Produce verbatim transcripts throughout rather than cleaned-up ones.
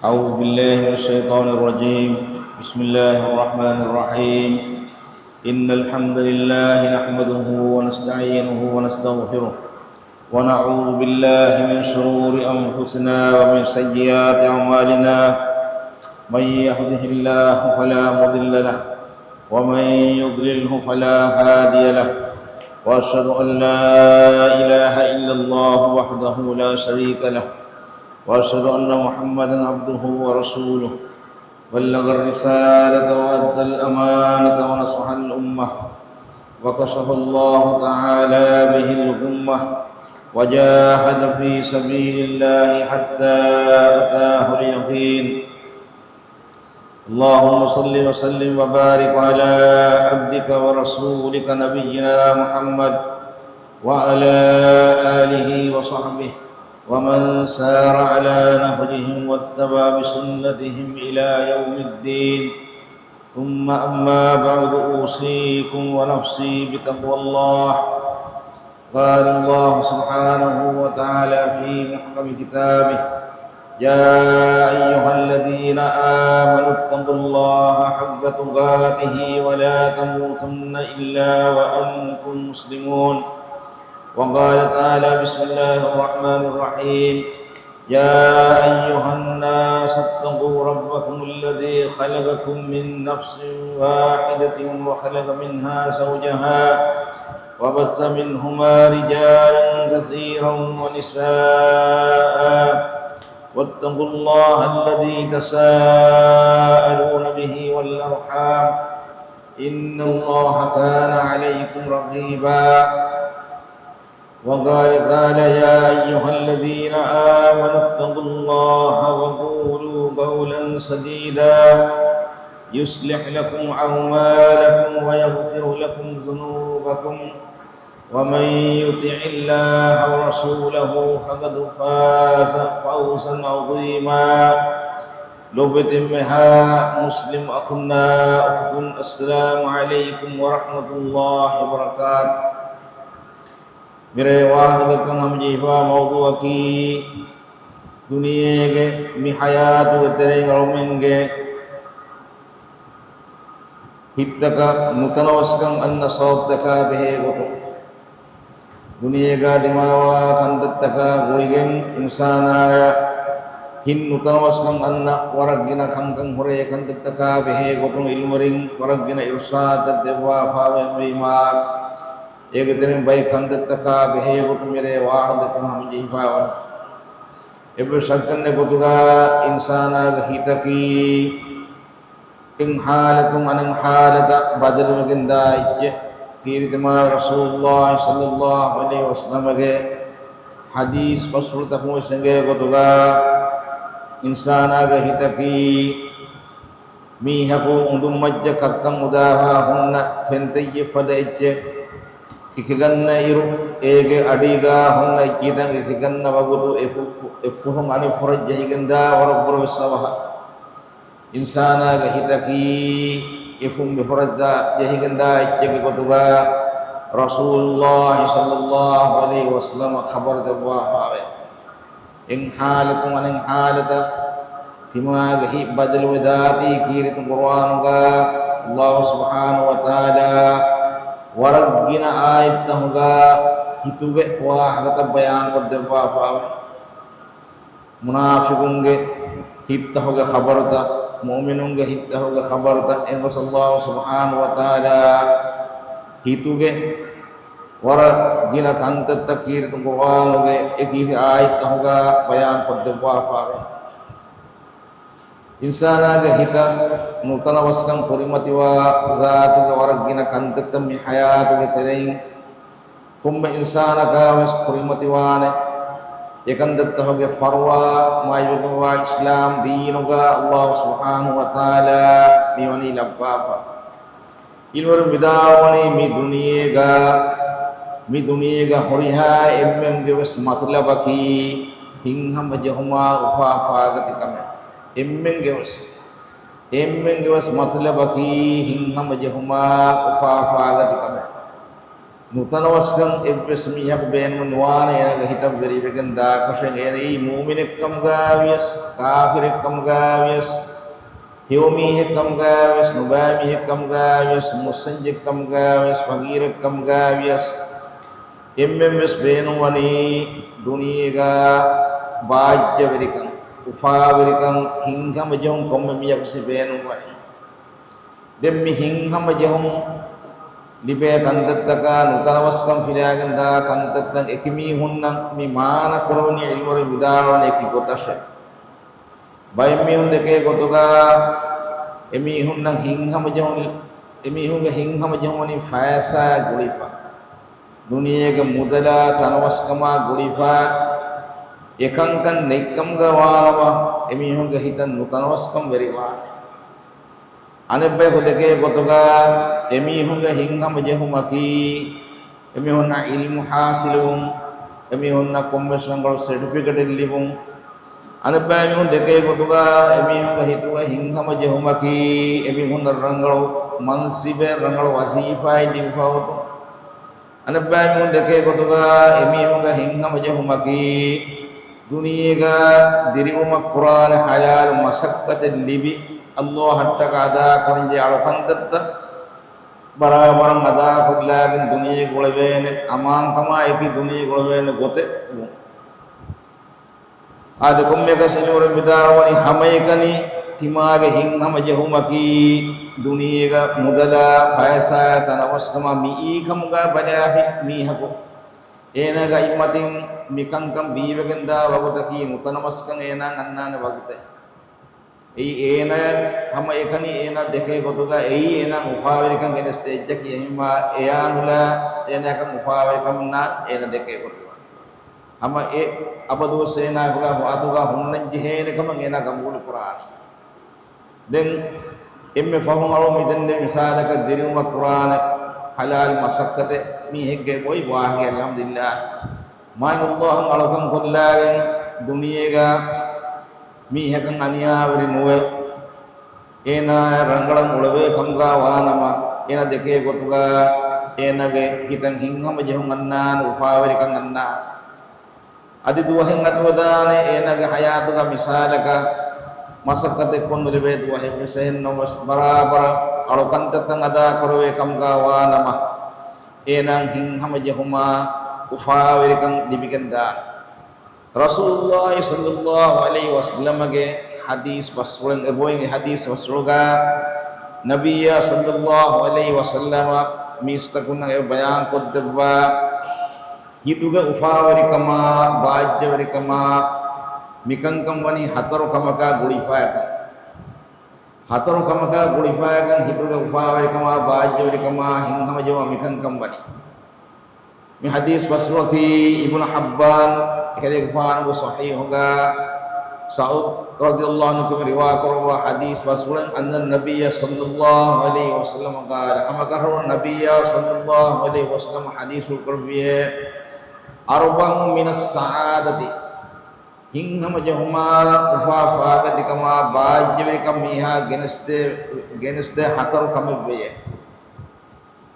أعوذ بالله من الشيطان الرجيم. بسم الله الرحمن الرحيم. إن الحمد لله نحمده ونستعينه ونستغفره، ونعوذ بالله من شرور أنفسنا ومن سيئات أعمالنا. من يهده الله فلا مضل له، ومن يضلله فلا هادي له. وأشهد أن لا إله إلا الله وحده لا شريك له، وأشهد أن محمدا عبده ورسوله. بلغ الرسالة وأدى الأمانة ونصح الأمة، وكشف الله تعالى به الغمة، وجاهد في سبيل الله حتى أتاه اليقين. اللهم صل وسلم وبارك على عبدك ورسولك نبينا محمد وعلى آله وصحبه ومن سار على نهجهم واتبع بسنتهم إلى يوم الدين. ثم أما بعد، أوصيكم ونفسي بتقوى الله. قال الله سبحانه وتعالى في محكم كتابه: يا أيها الذين آمنوا اتقوا الله حق تقاته ولا تموتن إلا وأنتم مسلمون. وقال تعالى: بسم الله الرحمن الرحيم. يا أيها الناس اتقوا ربكم الذي خلقكم من نفس واحدة وخلق منها زوجها وبث منهما رجالا كثيرا ونساء، واتقوا الله الذي تساءلون به والأرحام، إن الله كان عليكم رقيبا. وقال تعالى: يا أيها الذين آمنوا اتقوا الله وقولوا قولا سديدا، يصلح لكم أعمالكم ويغفر لكم ذنوبكم، ومن يطع الله ورسوله فقد فاز فوزا عظيما. ލޮބުވެތި އެންމެހާ މުސްލިމް އަޚުންނާ އުޚްތުން، السلام عليكم ورحمة الله وبركاته. މިރޭ ވާހަކަދައްކަން ހަމަޖެހިފާ މައުޟޫޢަކީ، ދުނިޔޭގެ މި ޙަޔާތުގެ ތެރެއިން އަޅުމެންގެ ހިތްތަކަށް ނުތަނަވަސްކަން އަންނަ ސަބަބުތަކާ ބެހޭ ގޮތުން، ދުނިޔޭގާ ދިމާވާ ކަންތައްތަކާ ގުޅިގެން އިންސާނާޔަށް ހިތް ނުތަނަވަސްކަން އަންނަ ވަރަށް ގިނަ ކަންކަން ހުރޭ ކަންތައްތަކާ ބެހޭ ގޮތުން ޢިލްމުވެރިން ވަރަށް ގިނަ އިރުޝާދުތައް ދެއްވާފާވެއެއްވީމާ، އޭގެ ތެރެއިން ބައެއް ކަންތައްތަކާ ބެހޭ ގޮތުން މިރޭ ވާހަކަދައްކަން ހަމަޖެހިފާވަނީ. އެއްވެސް ޝައްކެއް ނެތް ގޮތުގަ އިންސާނާގެ ހިތަކީ އެއް ޙާލަތުން އަނެއް ޙާލަތަށް ބަދަލުވެގެންދާ އެއްޗެއް. ކީރިތި މާތް ރަސޫލުﷲ ޞައްލަﷲ ޢަލައިހި ވަސައްލަމަގެ ޙަދީޘް ބަސްފުޅުތަކުން ވެސް އެނގޭ ގޮތުގަ، އިންސާނާގެ ހިތަކީ މީހަކު އުނދުންމައްޗަށް ކައްކަން އުދާފާ ހުންނަ ފެންތައްޔެއް ފަދަ އެއްޗެއް ކެކިގަންނަ އިރު، އޭގެ އަޑީގާ ހުންނަ އެއްޗިތައް ކެކިގަންނަ ވަގުތު އެ ފު-، އެއްފުށުން އަނެއްފުށަށް ޖެހިގެންދާ ވަރަށްބުރަވެސް އަވަހަށް. އިންސާނާގެ ހިތަކީ އެފުށް މިފުށަށް ޖެހިގެންދާ އެއްޗެއްގެ ގޮތުގަ ރަސޫލުﷲ ޞައްލަﷲ ޢަލައިހި ވަސައްލަމަ ޚަބަރު ދެއްވާފާވޭ. އެއް ޙާލަތުން އަނެއް ޙާލަތަށް ތިމާގެ ހިތް ބަދަލުވެދާތީ ކީރިތި ޤުރުއާނުގަ ﷲ ސުބްޙާނަހޫ ވަތަޢާލާ ވަރަށް ގިނަ އާޔަތްތަކުގަ ހިތުގެ ވާހަކަތައް ބަޔާންކޮށްދެއްވާފާވޭ. މުނާފިޤުންގެ ހިތްތަކުގެ ޚަބަރުތައް، މުއުމިނުންގެ ހިތްތަކުގެ ޚަބަރުތައް، އެނގޮސް ﷲ ސުބްޙާނަހޫ ވަތަޢާލާ ހިތުގެ ވަރަށް ގިނަ ކަންތައްތައް ކީރިތި ޤުރުއާނުގެ އެކި އެކި އާޔަތްތަކުގަ ބަޔާންކޮށްދެއްވާފާވޭ. އިންސާނާގެ ހިތަށް ނުތަނަވަސްކަން ކުރިމަތިވާ ޒާތުގެ ވަރަށް ގިނަ ކަންތައްތައް މި ޙަޔާތުގެ ތެރެއިން ކޮންމެ އިންސާނަކާ ވެސް ކުރިމަތިވާނެ. އެކަންތައްތަކުގެ ފަރުވާ މާތްވެގެންވާ އިސްލާމް ދީނުގަ ﷲ ސުބްޙާނަހޫ ވަތަޢާލާ މިވަނީ ލައްވާފަ. އިލްމުވެރިން ވިދާޅުވަނީ މި ދުނިޔޭގަ، މި ދުނިޔޭގަ ހުރިހާ އެންމެންގެ ވެސް މަތުލަބަކީ ހިތްހަމަޖެހުމާ އުފާފާގަތި ކަމެއް. އެންމެންގެ ވެސް، އެންމެންގެ ވެސް މަތުލަބަކީ ހިތްހަމަޖެހުމާ އުފާފާގަތި ކަމެއް. ނުތަނަވަސްކަން އެއްވެސް މީހަކު ބޭނުމެއް ނުވާނެ އޭނާގެ ހިތަށް ވެރިވެގެން ދާކަށެއް. އޭނައީ މުއުމިނެއްކަމުގައިވިޔަސް، ކާފިރެއްކަމުގައިވިޔަސް، ހެޔޮމީހެއްކަމުގައިވިޔަސް، ނުބައިމީހެއްކަމުގައިވިޔަސް، މުއްސަންޖެއްކަމުގައިވިޔަސް، ފަގީރެއްކަމުގައިވިޔަސް، އެންމެންވެސް ބޭނުންވަނީ ދުނިޔޭގަ ބާއްޖަވެރިކަން، އުފާވެރިކަން، ހިތްހަމަޖެހުން ކޮންމެ މީހަކު ބޭނުންވަނީ. ދެން މި ހިތްހަމަޖެހުން ލިބޭ ކަންތައްތަކާ ނުތަނަވަސްކަން ފިލާގެން ދާ ކަންތައްތައް އެކި މީހުންނަށް މި މާނަ ކުރެވެނީ ޢިލްމުވެރިން ވިދާޅުވަނީ އެކި ގޮތަށެވެ. ބައެއް މީހުން ދެކޭ ގޮތުގަ އެމީހުންނަށް ހިތްހަމަޖެހުން، އެމީހުންގެ ހިތްހަމަޖެހުނީ ފައިސާއާ ގުޅިފަ، ދުނިޔޭގެ މުދަލާ ތަނަވަސްކަމާ ގުޅިފަ، އެކަންކަން ނެތްކަމުގަ ވާނަމަ، އެމީހުންގެ ހިތަށް ނުތަނަވަސްކަން ވެރިވާނެ. އަނެއްބަޔަކު ދެކޭ ގޮތުގަ އެމީހުންގެ ހިތްހަމަޖެހުމަކީ، އެމީހުންނަށް ޢިލްމު ޙާޞިލުވުން، އެމީހުންނަށް ކޮންމެސް ރަނގަޅު ސެޓްފިކެޓެއް ލިބުން. އަނެއްބައިމީހުން ދެކޭ ގޮތުގަ އެމީހުންގެ ހިތުގަ ހިތްހަމަޖެހުމަކީ، އެމީހުންނަށް ރަނގަޅު މަންސިބެއް، ރަނގަޅު ވަޒީފާއެއް ލިބިފަ އޮތުން. އަނެއްބައިމީހުން ދެކޭ ގޮތުގަ އެމީހުންގެ ހިތްހަމަޖެހުމަކީ، ދުނިޔޭގަ ދިރިއުޅުމަށް ކުރާނެ ޙަލާލު މަސައްކަތެއް ލިބި، ﷲ އަށްޓަކާ އަދާކުރަންޖެހޭ އަޅުކަންތައްތައް ބަރާބަރަށް އަދާކޮށްލާގެން ދުނިޔޭގަ އުޅެވޭނެ އަމާންކަމާ އެކީ ދުނިޔޭގަ އުޅެވޭނެ ގޮތެއް ވުން. އާދެ، ކޮންމެއަކަސް ޢިލްމުވެރިން ވިދާޅުވަނީ، ހަމައެކަނި ތިމާގެ ހިތްހަމަޖެހުމަކީ، ދުނިޔޭގަ މުދަލާ ފައިސާއާ ތަނަވަސްކަމާ މިއީ ކަމުގަ ބަލާފި މީހަކު، އޭނާގެ އަތްމަތިން މިކަންކަން ބީވެގެންދާ ވަގުތަކީ ނުތަނަވަސްކަން އޭނާ އަންނާނެ ވަގުތެއް. އެއީ އޭނާ ހަމައެކަނި އޭނާ ދެކޭ ގޮތުގަ އެއީ އޭނާ އުފާވެރިކަން ގެނެސްދޭ އެއްޗަކީ. އެހެންވީމާ އެޔާނުލާ އޭނާކަން އުފާވެރިކަމެއް ނާން އޭނާ ދެކޭ ގޮތުގަ. ހަމަ އެ އަބަދުވެސް އޭނާ އެކުގަ އަތުގަ ހުންނަން ޖެހޭނެ ކަމަށް އޭނާ ގަބޫލު ކުރާނީ. ދެން އެންމެ ފަހުން އަޅު މިދެންނެވި މިސާލަކަށް ދިރިއުޅުމަށް ކުރާނެ ޙަލާލު މަސައްކަތެއް މީހެއްގެ އޮތް ވާހަކަ، އަލްޙަމްދުލިއްލާހް. މާތް ﷲ އަށް އަޅުކަން ކޮށްލާގެން ދުނިޔޭގަ މީހަކަށް އަނިޔާވެރި ނުވެ، އޭނާ ރަނގަޅަށް އުޅެވޭ ކަމުގަ ވާނަމަ، އޭނާ ދެކޭ ގޮތުގަ އޭނާގެ ހިތަށް ހިތްހަމަޖެހުން އަންނާނެ، އުފާވެރިކަން އަންނާނެ. އަދި ދުވަހެއް އަތުވެދާނެ އޭނާގެ ޙަޔާތުގަ މިސާލަކަށް މަސައްކަތެއްކޮށް ނުލިބޭ ދުވަހެއްވެސް. އެހެންނަމަވެސް ބަރާބަރަށް އަޅުކަންތައްތައް އަދާކުރެވޭ ކަމުގަ ވާނަމަ، އޭނާ ހިތްހަމަޖެހުމާ އުފާވެރިކަން ލިބިގެންދާނެ. ރަސޫލުﷲ ޞައްލަﷲ ޢަލައިހި ވަސައްލަމަގެ ޙަދީޘް ބަސްފުޅެއް އެބައޮތް. އެ ޙަދީޘް ބަސްފުޅުގަ ނަބިއްޔާ ޞައްލަﷲ ޢަލައިހި ވަސައްލަމަ މީސްތަކުންނަށް އެ ބަޔާންކޮށްދެއްވާ، ހިތުގެ އުފާވެރިކަމާ، ބާއްޖަވެރިކަމާ، މިކަންކަން ވަނީ ހަތަރު ކަމަކާ ގުޅިފައިކަން. ހަތަރު ކަމަކާ ގުޅިފައިކަން، ހިތުގެ އުފާވެރިކަމާ، ބާއްޖަވެރިކަމާ، ހިތްހަމަޖެހުމާ މިކަންކަން ވަނީ. މި ޙަދީޘް ބަސްފުޅަކީ އިބްނު ޙިއްބާން އެކަލޭގެފާނުގެ ޞަޙީޙުގަ ސަޢުދު ރަޟިޔަﷲ ޢަންހު ކިބައިން ރިވާކުރައްވާ ޙަދީޘް ބަސްފުޅެއް، أن النبي صلى الله عليه وسلم قال، ހަމަ ގަހަރު ނަބިއްޔާ ޞައްލަﷲ ޢަލައިހި ވަސައްލަމަ ޙަދީޘްފުޅު ކުރެއްވިއޭ، أربع من السعادة، ހިތްހަމަޖެހުމާ، އުފާ ފާގަތިކަމާ، ބާއްޖަވެރިކަން މީހާ ގެނެސްދޭ، ގެނެސްދޭ ހަތަރު ކަމެއް ވެޔޭ.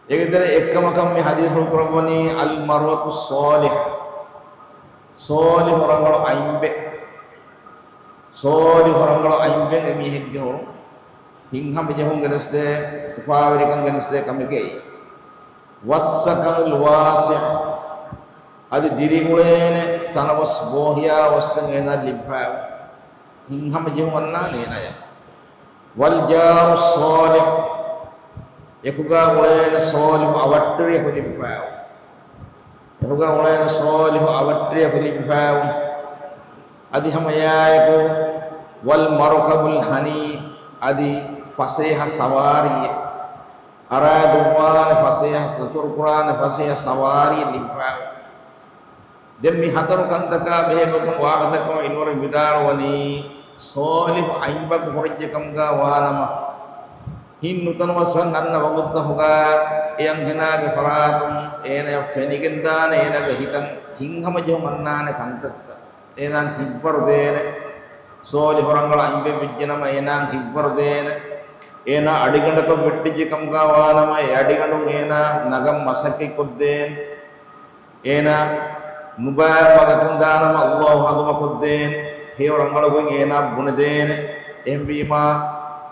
އޭގެ ތެރޭ އެއްކަމަކަށް މި ޙަދީޘްފުޅު ކުރައްވަނީ، المرأة الصالحة، ޞާލިޙު ރަނގަޅު އަތްބެއް. ޞާލިޙު ރަނގަޅު އަތްބެއް އެމީހެއްގެ ހުރުން ހިތްހަމަޖެހުން ގެނެސްދޭ، އުފާވެރިކަން ގެނެސްދޭ ކަމެކޭ. والسكن الواسع، އަދި ދިރިއުޅޭނެ ތަނަވަސް ބޯހިޔާވައްސެއް އޭނާ ލިބިފައި، ހިތްހަމަޖެހުން އަންނާނެ އޭނާޔަށް. والجار الصالح، އެކުގަ އުޅޭނެ ޞާލިޙު އަވަށްޓެރިޔަކު ލިބިފައި، އެކުގަ އުޅޭނެ ޞާލިޙު އަވަށްޓެރިޔަކު ލިބިފައި. އަދި ހަމައެއާއެކު، والمركب الهنيء، އަދި ފަސޭހަ ސަވާރީއެއް، އަރާ ދުއްވާނެ ފަސޭހަ، ސަތުރުކުރާނެ ފަސޭހަ ސަވާރީއެއް ލިބިފައި. ދެން މި ހަތަރު ކަންތަކާ ބެހޭ ގޮތުން ވާހަކަދައްކަމުން ޢިލްމުވެރިން ވިދާޅުވަނީ، ޞާލިޙު އަތްބަކު ހުރެއްޖެ ކަމުގަ ވާނަމަ، ހިތް ނުތަނަވަސްކަން އަންނަ ވަގުތުތަކުގަ އެ އަންހެނާގެ ފަރާތުން އޭނަޔަށް ފެނިގެންދާނެ، އޭނާގެ ހިތަށް ހިތްހަމަޖެހުން އަންނާނެ ކަންތައްތައް. އޭނާ ހިތްވަރު ދޭނެ. ޞާލިޙު ރަނގަޅު އަތްބައްވެއްޖެނަމަ އޭނާ ހިތްވަރު ދޭނެ. އޭނާ އަޑިގަނޑަކަށް ވެއްޓިއްޖެ ކަމުގަ ވާނަމަ، އެ އަޑިގަނޑުން އޭނާ ނަގަން މަސައްކަތް ކޮށްދޭން. އޭނާ ނުބައި މަގަކުން ދާނަމަ، އައްލާހު ހަނދުމަކޮށްދޭން. ހެޔޮ ރަނގަޅުގޮތް އޭނާ ބުނެދޭނެ. އެހެންވީމާ،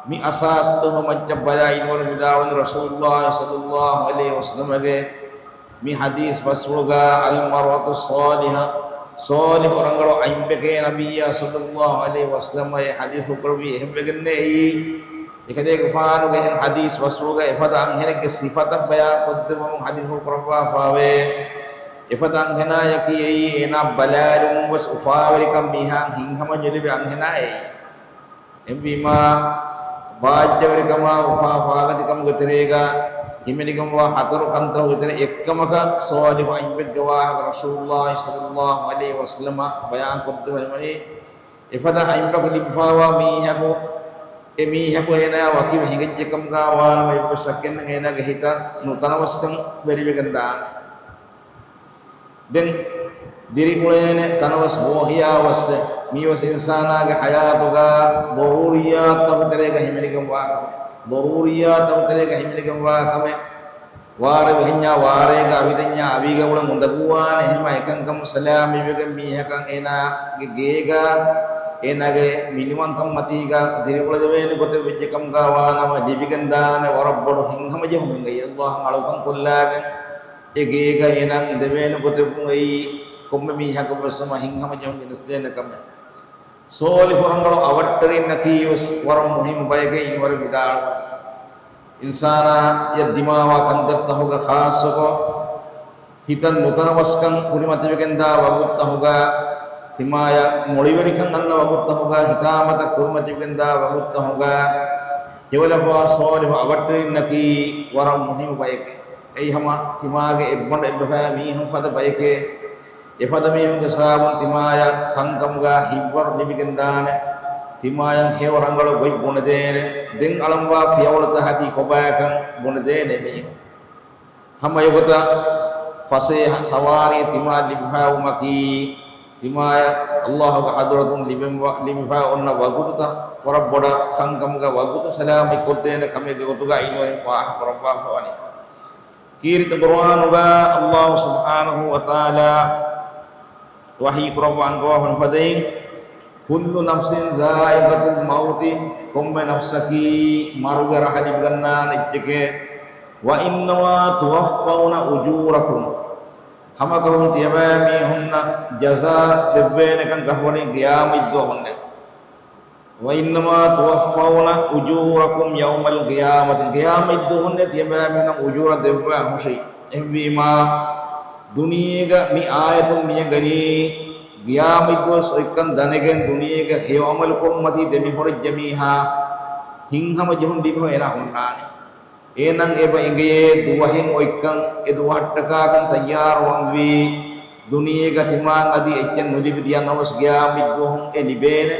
މި އަސާސްތަކުގެ މައްޗަށް ބަލާ އިންވަރު ވިދާޅުވަނީ ރަސޫލުއްލާހި ޞައްލައްލާހު ޢަލައިހި ވަސައްލަމަގެ މި ޙަދީޘް ބަސްފުޅުގަ، المرأة الصالحة، ޞާލިޙު ރަނގަޅު އަތްބަޔެކޭ ނަބިއްޔާ ޞައްލައްލާހު ޢަލައިހި ވަސައްލަމަ އެ ޙަދީޘް ފުޅު ކުރެއްވީ އެހެންވެގެންނޭ އެއީ. އެކަލޭގެފާނުގެ އެހެން ޙަދީޘް ބަސްފުޅުގަ އެފަދަ އަންހެނެއްގެ ސިފަތައް ބަޔާން ކޮށްދެއްވަމުން ޙަދީޘް ފުޅު ކުރައްވާފައިވޭ. އެފަދަ އަންހެނާޔަކީ އެއީ އޭނާ ބަލާލުމުން ވެސް އުފާވެރިކަން މީހާއަށް ހިތްހަމަޖެހިލެވޭ އަންހެނާއެއް. އެހެންވީމާ، ބާއްޖަވެރިކަމާ އުފާ ފާގަތިކަމުގެ ތެރޭގަ ހިމެނިގެންވާ ހަތަރު ކަންތަކުގެ ތެރެއިން އެއްކަމަކަށް ޞާލިޙު އަތްބައެއްގެ ވާހަކަ ރަސޫލުއްލާހި ޞައްލައްލާހު ޢަލައިހި ވަސައްލަމަ ބަޔާން ކޮށްދެއްވަނީ. އެފަދަ އަތްބަޔަކު ލިބިފައިވާ މީހަކު، އެ މީހަކު އޭނާއާ ވަކިވެ ހިނގައްޖެ ކަމުގަ ވާނަމަ، އެއްވެސް ޝައްކެއްނެތް އޭނާގެ ހިތަށް ނުތަނަވަސްކަން ވެރިވެގެން ދާނެ. ދެން ދިރިއުޅޭނެ ތަނަވަސް ބޯހިޔާވަސްއެއް. މީވެސް އިންސާނާގެ ޙަޔާތުގަ ޟަރޫރިއްޔާތުތަކުގެ ތެރޭގަ ހިމެނިގެންވާ ކަމެއް. ޟަރޫރިއްޔާތުތަކުގެ ތެރޭގަ ހިމެނިގެންވާ ކަމެއް. ވާރޭ ވެހެންޏާ ވާރޭގަ އަވިދެންޏާ އަވީގަ އުޅެން އުނދަގޫވާނެ. އެހެމަ އެކަންކަމުން ސަލާމަތްވެގެން މީހަކަށް އޭނާގެ ގޭގަ އޭނާގެ މިނިވަންކަން މަތީގަ ދިރިއުޅެދެވޭނެ ގޮތެއް ވެއްޖެ ކަމުގަ ވާނަމަ، ލިބިގެންދާނެ ވަރަށް ބޮޑު ހިތްހަމަޖެހުމެއް. އައްލާހަށް އަޅުކަން ކޮށްލާގެން އެ ގޭގަ އޭނާ އިނދެވޭނެ ގޮތެއް ވުން އެއީ، ކޮންމެ މީހަކަށް ވެސް ހަމަ ހިތްހަމަޖެހުން ގެނެސްދޭނެ ކަމެއް. ޞާލިޙު ރަނގަޅު އަވަށްޓެރިންނަކީ ވެސް ވަރަށް މުހިއްމު ބަޔެކޭ އިންވަރު ވިދާޅުވަނީ. އިންސާނާއަށް ދިމާވާ ކަންތައްތަކުގަ ޚާއްޞަކޮށް، ހިތަށް ނުތަނަވަސްކަން ކުރިމަތިވެގެންދާ ވަގުތުތަކުގަ، ތިމާޔަށް މޮޅިވެރިކަން އަންނަ ވަގުތުތަކުގަ، ހިތާމަތައް ކުރިމަތިވެގެންދާ ވަގުތުތަކުގަ، ކެވަލަފާ ޞާލިޙު އަވަށްޓެރިންނަކީ ވަރަށް މުހިއްމު ބަޔެކޭ. އެއީ ހަމަ ތިމާގެ އެއްބަނޑު އެއްބަފައި މީހުން ފަދަ ބަޔެކޭ. އެފަދަ މީހުންގެ ސަބަބުން ތިމާޔަށް ކަންކަމުގަ ހިތްވަރު ލިބިގެންދާނެ. ތިމާޔަށް ހެޔޮ ރަނގަޅު ގޮތް ބުނެދޭނެ. ދެން އަޅަންވާ ފިޔަވަޅުތަކަކީ ކޮބާކަން ބުނެދޭނެ މީހުން. ހަމަ އެގޮތަށް ފަސޭހަ ސަވާރީ ތިމާ ލިބިފައިވުމަކީ، ތިމާޔަށް އައްލާހުގެ ޙަޟްރަތުން ލިބެންވާ، ލިބިފައި އޮންނަ ވަގުތުތައް، ވަރަށް ބޮޑަށް ކަންކަމުގެ ވަގުތު ސަލާމަތް ކޮށްދޭނެ ކަމެއްގެ ގޮތުގަ އިންވަރު ފާހަގަ ކުރައްވާފަވަނީ. ކީރިތި ޤުރުއާނުގަ އައްލާހު ސުބްޙާނަހު ވަތަޢާލާ ވަޙީ ކުރައްވާ އަންގަވާފަ ފަދައިން، كل نفس ذائقة الموت، ކޮންމެ ނަފްސަކީ މަރުގެ ރަހަ ލިބިގަންނާނެ އެއްޗެކޭ. وإنما توفون أجوركم، ހަމަކަށަވަރުން ތިޔަބައިމީހުންނަށް ޖަޒާ ދެއްވޭނެކަން ކަށަވަނީ ޤިޔާމަތްދުވަހުންނޭ. وإنما توفون أجوركم يوم القيامة، ޤިޔާމަތްދުވަހުންނޭ ތިޔަބައިމީހުންނަށް އުޖޫރަ ދެއްވާ ހުށީ. އެހެންވީމާ، ދުނިޔޭގަ މި އާޔަތުން މިއަންގަނީ، ޤިޔާމަތްދުވަސް އޮތްކަން ދަނެގެން ދުނިޔޭގަ ހެޔޮ ޢަމަލު ކުރުމަތީ ދެމިހުރެއްޖެ މީހާ ހިތްހަމަޖެހުން ލިބިފަ އޭނާ ހުންނާނެ. އޭނަން އެބަ އެނގެޔޭ ދުވަހެއް އޮތްކަން، އެ ދުވަހަށްޓަކާކަން ތައްޔާރުވަންވީ. ދުނިޔޭގަ ތިމާން އަދި އެއްޗެއް ނުލިބި ދިޔަނަމަވެސް ޤިޔާމަތްދުވަހުން އެ ލިބޭނެ.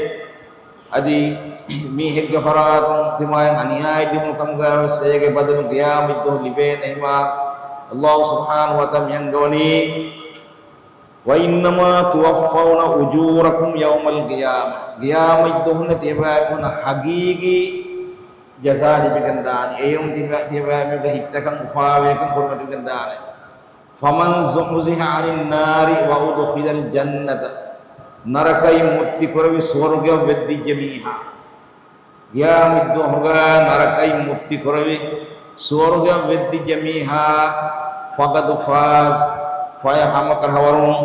އަދި މީހެއްގެ ފަރާތުން ތިމާޔަށް އަނިޔާއެއް ލިބުނު ކަމުގަވެސް އޭގެ ބަދަލު ޤިޔާމަތްދުވަހު ލިބޭނެ. އެހެމާ އައްލާހު ސުބްޙާނަހު ވަތަޢާލާ މިއަންގަވަނީ، وإنما توفون أجوركم يوم القيامة، ޤިޔާމަތްދުވަހުން ތިޔަބައިމީހުންނަށް ޙަޤީޤީ ޖަޒާ ލިބިގެންދާނެ. އެއިރުން ތިބަ-، ތިޔަބައިމީހުންގެ ހިތްތަކަށް އުފާވެރިކަން ކުރިމަތިވެގެންދާނެ. فمن زحزح عن النار وأدخل الجنة، ނަރަކައިން މުއްތިކުރެވި ސުވަރުގެއަށް ވެއްދިއްޖެ މީހާ. ޤިޔާމަތްދުވަހުގަ ނަރަކައިން މުއްތިކުރެވި ސުވަރުގެއަށް ވެއްދިއްޖެ މީހާ، فقد فاز، ފަޔަ ހަމަކަށަވަރުން،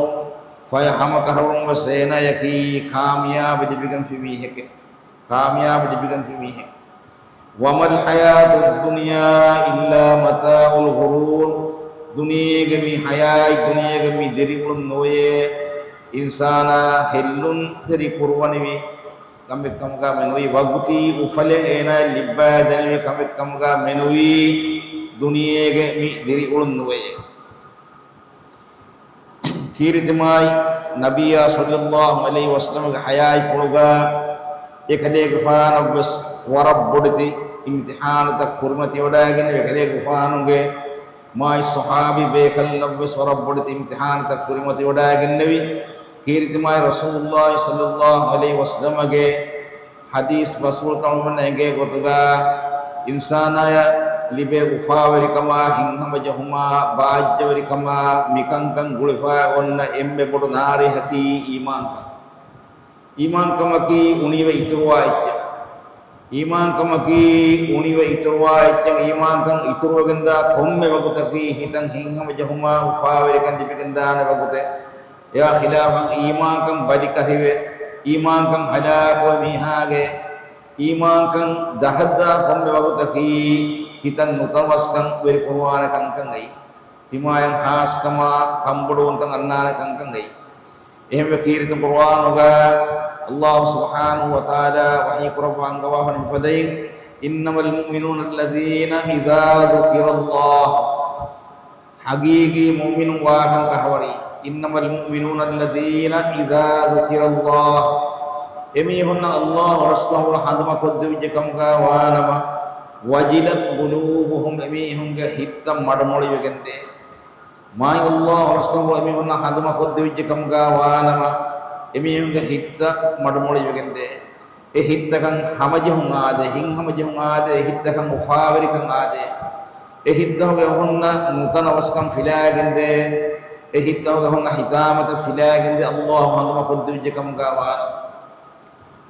ފަޔަ ހަމަކަށަވަރުން ވެސް އޭނާޔަކީ ކާމިޔާބު ލިބިގެންފި މީހެކޭ. ކާމިޔާބު ލިބިގެންފި މީހެއް. وما الحياة الدنيا إلا متاع الغرور. ދުނިޔޭގެ މި ޙަޔާތް، ދުނިޔޭގެ މި ދިރިއުޅުން ނުވެޔޭ އިންސާނާ ހެއްލުންތެރި ކުރުވަނިވި ކަމެއް ކަމުގަ މެނުވީ، ވަގުތީ އުފަލެއް އޭނާއަށް ލިއްބައިދެނިވި ކަމެއް ކަމުގަ މެނުވީ، ދުނިޔޭގެ މި ދިރިއުޅުން ނުވެޔޭ. ކީރިތި މާތް ނަބިއްޔާ ޞައްލައްލާހު ޢަލައިހި ވަސައްލަމަގެ ޙަޔާތްޕުޅުގަ އެކަލޭގެފާނަށްވެސް ވަރަށް ބޮޑެތި އިމްތިޙާނުތައް ކުރިމަތިވެވަޑައިގެންނެވި. އެކަލޭގެފާނުގެ މާތް ޞަޙާބީ ބޭކަލުންނަށްވެސް ވަރަށް ބޮޑެތި އިމްތިޙާނުތައް ކުރިމަތިވެވަޑައިގެންނެވި. ކީރިތި މާތް ރަސޫލުއްލާހި ޞައްލައްލާހު ޢަލައިހި ވަސައްލަމަގެ ޙަދީޘް ބަސްފުޅުތައް އެނގޭ ގޮތުގަ، އިންސާނާޔަށް ލިބޭ އުފާވެރިކަމާ، ހިތްހަމަޖެހުމާ، ބާއްޖަވެރިކަމާ، މިކަންކަން ގުޅިފައި އޮންނަ އެންމެ ބޮޑު ނާރެހަކީ އީމާންކަން. އީމާންކަމަކީ އުނިވެ އިތުރުވާ އެއްޗެއް. އީމާންކަމަކީ އުނިވެ އިތުރުވާ އެއްޗެއް. އީމާންކަން އިތުރުވެގެންދާ ކޮންމެ ވަގުތަކީ ހިތަށް ހިތްހަމަޖެހުމާ، އުފާވެރިކަން ލިބިގެންދާނެ ވަގުތެއް. އެއާ ޚިލާފަށް އީމާންކަން ބަލިކަށިވެ، އީމާންކަން ހަލާކުވެ މީހާގެ އީމާންކަން ދަހަށްދާ ކޮންމެ ވަގުތަކީ ހިތަށް ނުތަނަވަސްކަން ވެރިކުރުވާނެ ކަންކަން އެއީ. ތިމާޔަށް ހާސްކަމާ ކަންބޮޑުވުންތައް އަންނާނެ ކަންކަން އެއީ. އެހެންވެ ކީރިތި ޤުރުއާނުގަ ﷲ ސުބްޙާނަހޫ ވަތަޢާލާ ވަޙީ ކުރައްވާ އަންގަވާފަ މިފަދައިން، إنما المؤمنون الذين إذا ذكر الله. ޙަޤީޤީ މުއުމިނުން ވާކަން ކަހަވަރީ. إنما المؤمنون الذين إذا ذكر الله. އެމީހުންނަށް ﷲ ރަސްކަހުޅަ ހަނދުމަ ކޮށްދެވިއްޖެ ކަމުގަ ވާނަމަ، وجلت قلوبهم، އެމީހުންގެ ހިތްތައް މަޑުމޮޅިވެގެންދޭ. މާތް ﷲ ރަސްކަހުޅަ އެމީހުންނަށް ހަނދުމަ ކޮށްދެވިއްޖެ ކަމުގަ ވާނަމަ، އެމީހުންގެ ހިތްތައް މަޑުމޮޅިވެގެންދޭ. އެ ހިތްތަކަށް ހަމަޖެހުން އާދޭ، ހިތްހަމަޖެހުން އާދޭ، އެ ހިތްތަކަށް އުފާވެރިކަން އާދޭ. އެ ހިތްތަކުގެ އޮހޮންނަށް ނުތަނަވަސްކަން ފިލާގެންދޭ. އެ ހިތްތަކުގެ އޮހޮންނަށް ހިތާމަތައް ފިލާގެންދޭ، ﷲ ހަނދުމަ ކޮށްދެވިއްޖެ ކަމުގަ ވާނަމަ.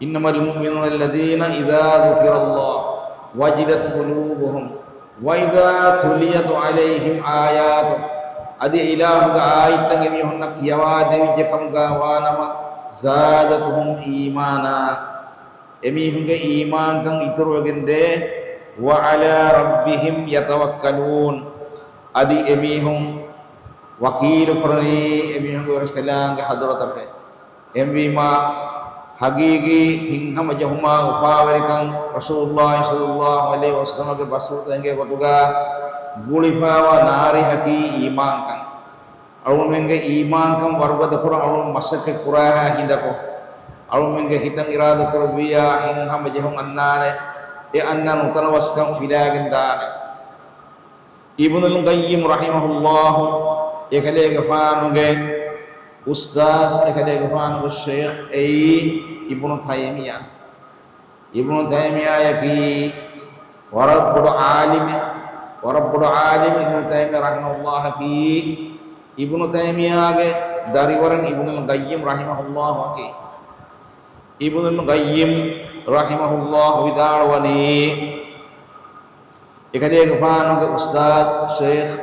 إنما المؤمنون الذين إذا ذكر الله وجلت قلوبهم وإذا تليت عليهم آياته. އަދި އިލާހުގެ އާޔަތްތައް އެމީހުންނަށް ކިޔަވާދެވިއްޖެ ކަމުގަ ވާނަމަ، زادتهم إيمانا. އެމީހުންގެ އީމާންކަން އިތުރުވެގެންދޭ، وعلى ربهم يتوكلون. އަދި އެމީހުން ވަކީލު ކުރަނީ އެމީހުންގެ ވެރިކަލާނގެ ޙަޟްރަތަށް. އެހެންވީމާ، ޙަޤީޤީ ހިތްހަމަޖެހުމާ އުފާވެރިކަން ރަސޫލުﷲ ޞައްލަﷲ ޢަލައިހި ވަސައްލަމަގެ ބަސްފުޅުތައް އެނގޭ ގޮތުގަ ގުޅިފައިވާ ނާރެހަކީ އީމާންކަން. އަޅުގަނޑުމެންގެ އީމާންކަން ވަރުގަދަކުރަން އަޅުގަނޑު މަސައްކަތް ކުރާހާ ހިނދަކު، އަޅުގަނޑުމެންގެ ހިތަށް އިރާދަކުރެއްވިއްޔާ ހިތްހަމަޖެހުން އަންނާނެ. އެ އަންނަ ނުތަނަވަސްކަން ފިލާގެން ދާނެ. އިބްނުލް ޤައްޔިމް ރަޙިމަހުﷲ އެކަލޭގެފާނުގެ އުސްތާޛް، އެކަލޭގެފާނުގެ ޝޭޚް އެއީ އިބްނު ތައިމިޔާ. އިބްނު ތައިމިޔާޔަކީ ވަރަށް ބޮޑު ޢާލިމެއް، ވަރަށް ބޮޑު ޢާލިމެއް އިބްނު ތައިމިޔާ ރަޙިމަހުﷲ އަކީ. އިބްނު ތައިމިޔާގެ ދަރިވަރަށް އިބްނުލް ޤައްޔިމް ރަޙިމަހުﷲ އަކީ. އިބްނުލް ޤައްޔިމް ރަޙިމަހުﷲ ވިދާޅުވަނީ، އެކަލޭގެފާނުގެ އުސްތާޛް ޝޭޚް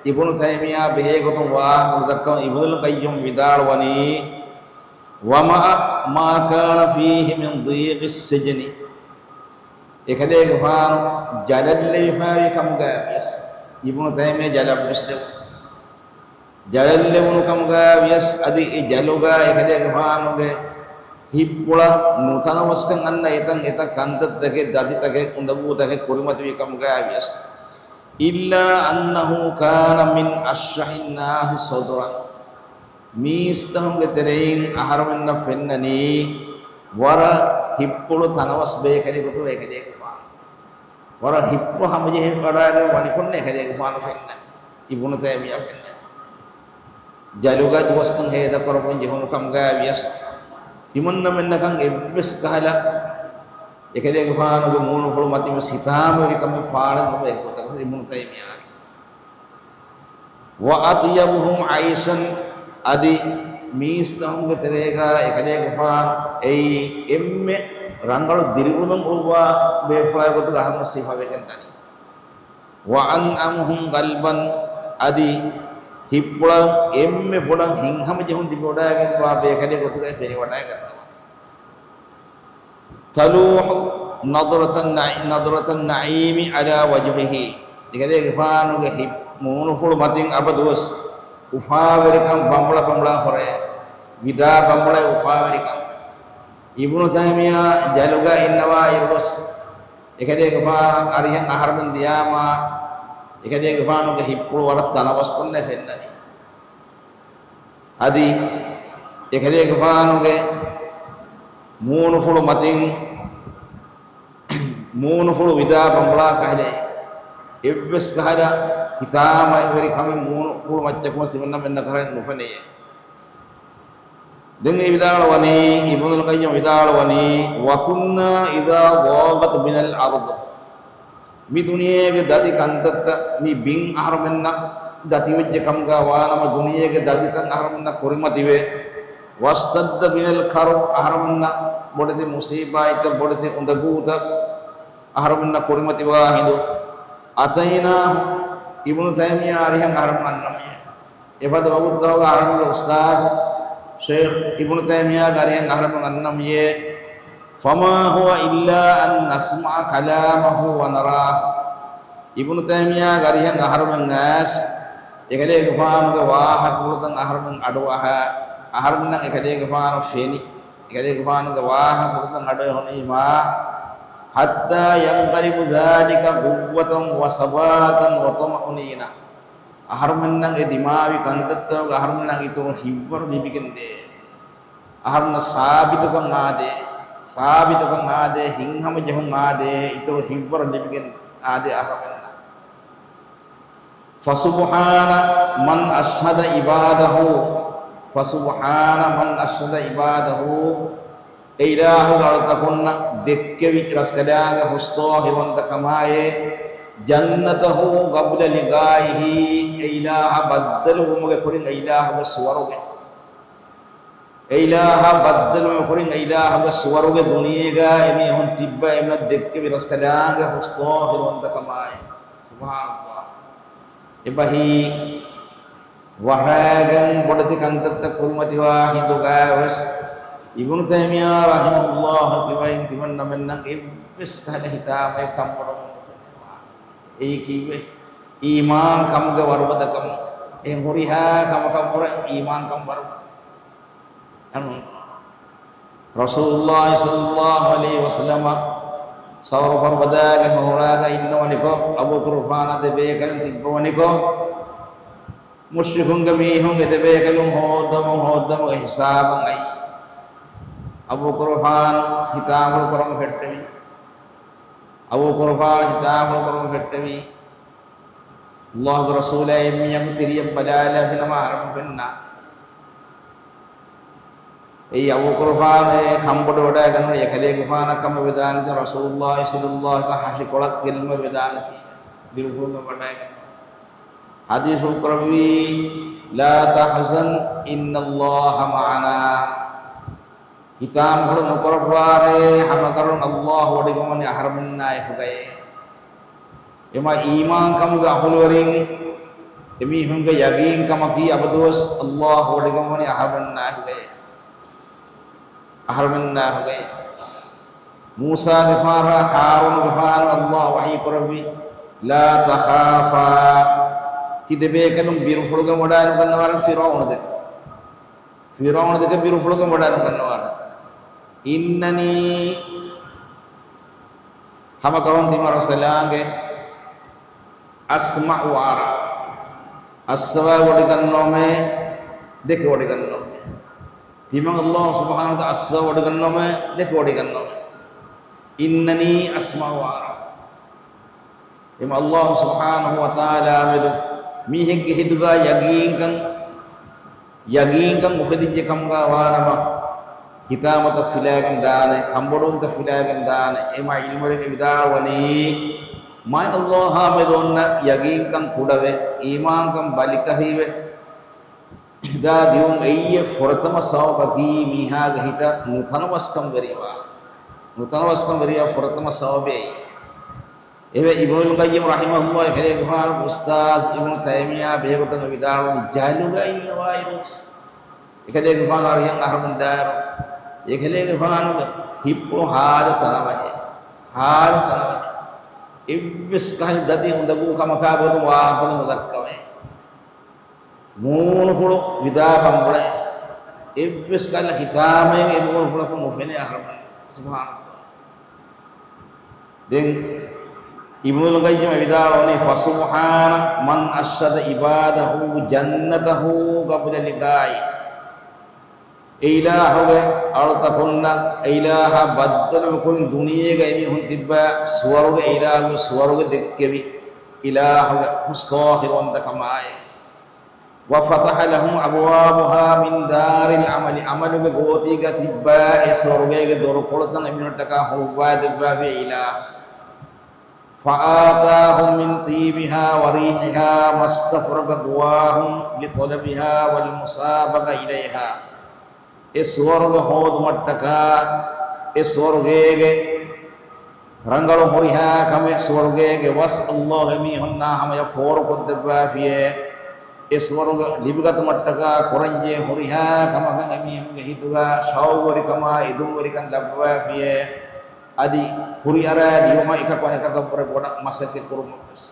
އިބްނު ތައިމިޔާ ބެހޭގޮތުން ވާހަކަ ދައްކަމުން އިބްނުލް ޤައްޔިމް ވިދާޅުވަނީ، ومع ما كان فيه من ضيق السجن. އެކަލޭގެފާނު ޖަލަށްލެވިފައިވި ކަމުގައިވިޔަސް، އިބްނު ތައިމިޔާ ޖަލަށްވެސް ލެވުނު. ޖަލަށްލެވުނު ކަމުގައި ވިޔަސް އަދި އެ ޖަލުގަ އެކަލޭގެފާނުގެ ހިތްޕުޅަށް ނުތަނަވަސްކަން އަންނަ އެތަން އެތަން ކަންތައްތަކެއް، ދަތިތަކެއް، އުނދަގޫތަކެއް ކުރިމަތިވި ކަމުގައި ވިޔަސް. إلا أنه كان من أشح الناس صدرا. މީސްތަކުންގެ ތެރެއިން އަހަރުމެންނަށް ފެންނަނީ ވަރަށް ހިތްޕުޅު ތަނަވަސް ބޭކަލެއް ގޮތުގަ އެކަލޭގެފާނު. ވަރަށް ހިތްޕުޅު ހަމަޖެހިވަޑައިގެން ވަނިކޮށް އެކަލޭގެފާނު ފެންނަނީ. އިބްނު ތައިމިޔާ ފެންނަނީ. ޖަލުގަ ދުވަސްތައް ހޭދަކުރައްވަން ޖެހުނު ކަމުގައި ވިޔަސް، ތިމަންނަމެންނަކަށް އެއްވެސް ކަހަލަ އެކަލޭގެފާނުގެ މޫނުފުޅު މަތިން ވެސް ހިތާމަވެރިކަމެއް ފާޅެއް ނުވޭ ގޮތަކަށް އިބްނު ތައިމިޔާގެ. وأطيبهم عيشا، އަދި މީސްތަކުންގެ ތެރޭގަ އެކަލޭގެފާނު އެއީ އެންމެ ރަނގަޅު ދިރިއުޅުމެއް އުޅުއްވާ ބޭފުޅާ ގޮތުގަ އަހަރުމެން ސިފަވެގެން ދަނީ. وأنعمهم قلبا، އަދި ހިތްޕުޅަށް އެންމެ ބޮޑަށް ހިތްހަމަޖެހުން ލިބިވަޑައިގެންވާ ބޭކަލެއް ގޮތުގައި ފެނިވަޑައިގަންނަވަނީ. تلوح نظرة النع-، نظرة النعيم على وجهه. އެކަލޭގެފާނުގެ ހި-، މޫނުފުޅު މަތިން އަބަދުވެސް އުފާވެރިކަން ބަނބުޅަ ބަނބުޅާ ހުރޭ، ވިދާ ބަނބުޅަ އުފާވެރިކަން. އިބްނު ތައިމިޔާ ޖަލުގަ އިންނަވާ އިރުވެސް، އެކަލޭގެފާނަށް އަރިހަށް އަހަރުމެން ދިޔާމާ، އެކަލޭގެފާނުގެ ހިތްޕުޅު ވަރަށް ތަނަވަސްކޮށްނެ ފެންނަނީ. އަދި އެކަލޭގެފާނުގެ މޫނުފުޅު މަތިން، މޫނުފުޅު ވިދާ ބަނބުޅާ ކަހަލަ، އެއްވެސް ކަހަލަ ހިތާމަވެރި ކަމެއް މޫނުފުޅު މައްޗަކުން ތިމަންނަމެންނަކަށް ނުފެނެޔޭ. ދެން އެ ވިދާޅުވަނީ، އިބްނުލް ޤައްޔިމް ވިދާޅުވަނީ، وكنا إذا ضاقت بنا الأرض. މި ދުނިޔޭގެ ދަތި ކަންތައްތައް މި ބިން އަހަރުމެންނަށް ދަތިވެއްޖެ ކަމުގަ ވާނަމަ، ދުނިޔޭގެ ދަތިތައް އަހަރުމެންނަށް ކުރިމަތިވެ، واشتد بنا الكرب، އަހަރުމެންނަށް ބޮޑެތި މުސީބާތްތައް، ބޮޑެތި އުނދަގޫތައް އަހަރުމެންނަށް ކުރިމަތިވާ ހިނދު، أتيناه، އިބްނު ތައިމިއްޔާ އަރިހަށް އަހަރުމެން އަންނަމެވެ. އެފަދަ ވަގުތުތަކުގަ އަހަރުމެންގެ އުސްތާޛު ޝޭޚް އިބްނު ތައިމިއްޔާގެ އަރިހަށް އަހަރުމެން އަންނަމެވެ. فما هو إلا أن نسمع كلامه ونراه. އިބްނު ތައިމިއްޔާގެ އަރިހަށް އަހަރުމެން އައިސް، އެކަލޭގެފާނުގެ ވާހަކަފުޅުތައް އަހަރުމެން އަޑުއަހާ، އަހަރުމެންނަށް އެކަލޭގެފާނު ފެނި، އެކަލޭގެފާނުގެ ވާހަކަފުޅުތައް އަޑުއެހުނީމާ، حتى ينقلب ذلك قوة وثباتا وطمأنينة. އަހަރުމެންނަށް އެ ދިމާވި ކަންތައްތަކުގަ އަހަރުމެންނަށް އިތުރު ހިތްވަރު ލިބިގެންދޭ. އަހަރުމެންނަށް ސާބިތުކަން އާދޭ، ސާބިތުކަން އާދޭ، ހިތްހަމަޖެހުން އާދޭ، އިތުރު ހިތްވަރު ލިބިގެން އާދޭ އަހަރުމެންނަށް. فسبحان من أشهد عباده، فسبحان من أشهد عباده، އެ އިލާހުގެ އަޅުތަކުންނަށް ދެއްކެވި ރަސްކަލާނގެ ހުސްޠާހިރުވަންތަކަމާއޭ، جنته قبل لقائه، އެ އިލާހަށް ބައްދަލުވުމުގެ ކުރިން އެ އިލާހުގެ ސުވަރުގެ، އެ އިލާހަށް ބައްދަލުވުމުގެ ކުރިން އެ އިލާހުގެ ސުވަރުގެ ދުނިޔޭގަ އެމީހުން ތިއްބާ އެމީހުންނަށް ދެއްކެވި ރަސްކަލާނގެ ހުސްޠާހިރުވަންތަކަމާއޭ. ސުބްޙާނަﷲ. އެބަހީ ވަހައިގެން ބޮޑެތި ކަންތައްތައް ކުރިމަތިވާ ހިނދުގައިވެސް، އިބްނު ތައިމިއްޔާ ރަޙިމަހުﷲ ކިބައިން ތިމަންނަމެންނަށް އެއްވެސް ކަހަލަ ހިތާމައެއް ކަންބޮޑުވަމުން ނުފެނޭ. އެއީ ކީއްވެ؟ އީމާން ކަމުގެ ވަރުގަދަކަމު. އެހެން ހުރިހާ ކަމަކަށްވުރެ އީމާންކަން ވަރުގަދަ. ރަސޫލުﷲ ޞައްލަﷲ ޢަލައިހި ވަސައްލަމަ ސައުރު ފަރުބަދާގެ ހޮހޮޅާގަ އިންނަވަނިކޮށް، އަބޫ ޤުރުފާނާ ދެބޭކަލުން ތިއްބަވަނިކޮށް، މުޝްރިކުންގެ މީހުން އެ ދެބޭކަލުން ހޯއްދަމުން ހޯއްދަމުގެ ހިސާބަށް އައީ. އަބޫ ޤުރުފާން ހިތާމަހުޅު ކުރަމުން ފެއްޓެވި. އަބޫ ޤުރުފާން ހިތާމަހުޅު ކުރަމުން ފެއްޓެވި. ﷲ ގެ ރަސޫލާ އެންމެ ތިރިއަށް ބަލާލާފިނަމަ އަހަރެމެން ފެންނާނެ. އެއީ އަބޫ ޤުރުފާން ކަންބޮޑުވެވަޑައިގަންނަވަނީ އެކަލޭގެފާނަށް ކަމަށް ވެދާނެތީ، ރަސޫލުﷲ ޞައްލަﷲ ޢަލައިހި ވަސައްލަމަ ހަށިކޮޅަށް ގެއްލުމަށް ވެދާނެތީ، ބިރުފުޅުގަ ވަޑައިގަންނަވަނީ. ޙަދީޘްފުޅު ކުރެއްވީ، لا تحزن إن الله معنا. ހިތާމަހުޅު ނުކުރައްވާރޭ، ހަމަކަށަވަރުން ﷲ ވޮޑިގަންނަވަނީ އަހަރެމެންނާ އެކުގައޭ. އެމަ އީމާންކަމުގެ އަހުލުވެރިން، އެމީހުންގެ ޔަގީންކަމަކީ އަބަދުވެސް ﷲ ވޮޑިގަންނަވަނީ އަހަރެމެންނާ އެކުގައޭ. އަހަރެމެންނާ އެކުގައޭ. މޫސާގެފާނަށް ހާރޫނުގެފާނަށް ﷲ ވަޙީ ކުރެއްވި، لا تخافا. ތި ދެބޭކަލުން ބިރުފުޅުގަ ވަޑައިނުގަންނަވާނެ ފިރުޢައުނު ދެކެ. ފިރުޢައުނު ދެކެ ބިރުފުޅުގަ ވަޑައިނުގަންނަވާނެ. إنني، ހަމަކަށަވަރުން ތިމަން ރަސްކަލާނގެ، أسمع وأرى. އައްސަވާ ވޮޑިގަންނަވަމޭ، ދެކެ ވޮޑިގަންނަވަމޭ. ތިމަން ﷲ ސުބްޙާނަހޫ ވަތަޢާލާ އައްސަވާ ވޮޑިގަންނަވަމޭ، ދެކެ ވޮޑިގަންނަވަމޭ. إنني أسمع وأرى. އެމަ ﷲ ސުބްޙާނަހޫ ވަތަޢާލާ މެދު މީހެއްގެ ހިތުގަ ޔަގީންކަން، ޔަގީންކަން އުފެދިއްޖެ ކަމުގަ ވާނަމަ، ހިތާމަތައް ފިލާގެން ދާނެ، ކަންބޮޑުވުންތައް ފިލާގެން ދާނެ. އެމަ ޢިލްމުވެރިން ވިދާޅުވަނީ، މާތް ﷲ އާ މެދު އޮންނަ ޔަގީންކަން ކުޑަވެ، އީމާންކަން ބަލިކަށިވެ، ހިދާ ދިއުން އެއީ ފުރަތަމަ ސަބަބަކީ މީހާގެ ހިތަށް ނުތަނަވަސްކަން ވެރިވާ، ނުތަނަވަސްކަން ވެރިވާ ފުރަތަމަ ސަބަބެއް. އެވެ، އިބްނުލް ޤައްޔިމް ރަޙިމަހުﷲ އެކަލޭގެފާނުގެ އުސްތާޛު އިބްނު ތައިމިއްޔާ ބެހޭގޮތުން ވިދާޅުވަނީ، ޖަހުލުގަ އިންނަވާއިރުވެސް އެކަލޭގެފާނު އަރިހަށް އަހަރުމެން ދާއިރު، އެކަލޭގެފާނުގެ ހިތްޕުޅު ހާދަ ތަނަވަހޭ، ހާދަ ތަނަވަހޭ. އެއްވެސް ކަހަލަ ދަތި އުނދަގޫ ކަމަކާ ބޮޑު ވާހަކަ ނުދައްކަވޭ. މޫނުފުޅު ވިދާ ބަނބުޅެ، އެއްވެސް ކަހަލަ ހިތާމައެއް އެ މޫނުފުޅަކުން ނުފެނޭ އަހަރުމެން. ސުބްޙާނަﷲ. ދެން އިބްނުލް ޤައްޔިމް ވިދާޅުވަނީ، فسبحان من أشهد عباده جنته قبل لقائه. އެ އިލާހުގެ އަޅުތަކުންނަށް އެ އިލާހަށް ބައްދަލު ކުރިން ދުނިޔޭގަ އެމީހުން ތިއްބާ ސުވަރުގެ އިލާހުގެ ސުވަރުގެ ދެއްކެވި އިލާހުގެ ހުސްޠާހިރުވަންތަކަމާއި. وفتح لهم أبوابها من دار العمل، ޢަމަލުގެ ގޯތީގަ ތިއްބާ އެ ސުވަރުގޭގެ ދޮރުކޮޅުތައް އެމީހުންނަށްޓަކާ ހުޅުއްވާ ދެއްވާފި އެ އިލާހު. فآتاهم من طيبها وريحها ما استفرق قواهم لطلبها والمسابقة إليها. އެ ސުވަރުގެ ހޯދުމަށްޓަކާ، އެ ސުވަރުގޭގެ ރަނގަޅު ހުރިހާ ކަމެއް، ސުވަރުގޭގެ ވަސް ﷲ އެމީހުންނާ ހަމަޔަށް ފޯރުކޮށްދެއްވާފިޔޭ. އެ ސުވަރުގެ ލިބިގަތުމަށްޓަކާ ކުރަންޖެހޭ ހުރިހާ ކަމަކަށް އެމީހުންގެ ހިތުގަ ޝައުގުވެރިކަމާ އެދުންވެރިކަން ލައްވާފިޔޭ. އަދި ހުރިއަރާ ލިޔުމަށް އެކަކު އަނެކަކަށްވުރެ ބޮޑަށް މަސައްކަތް ކުރުމަށްވެސް.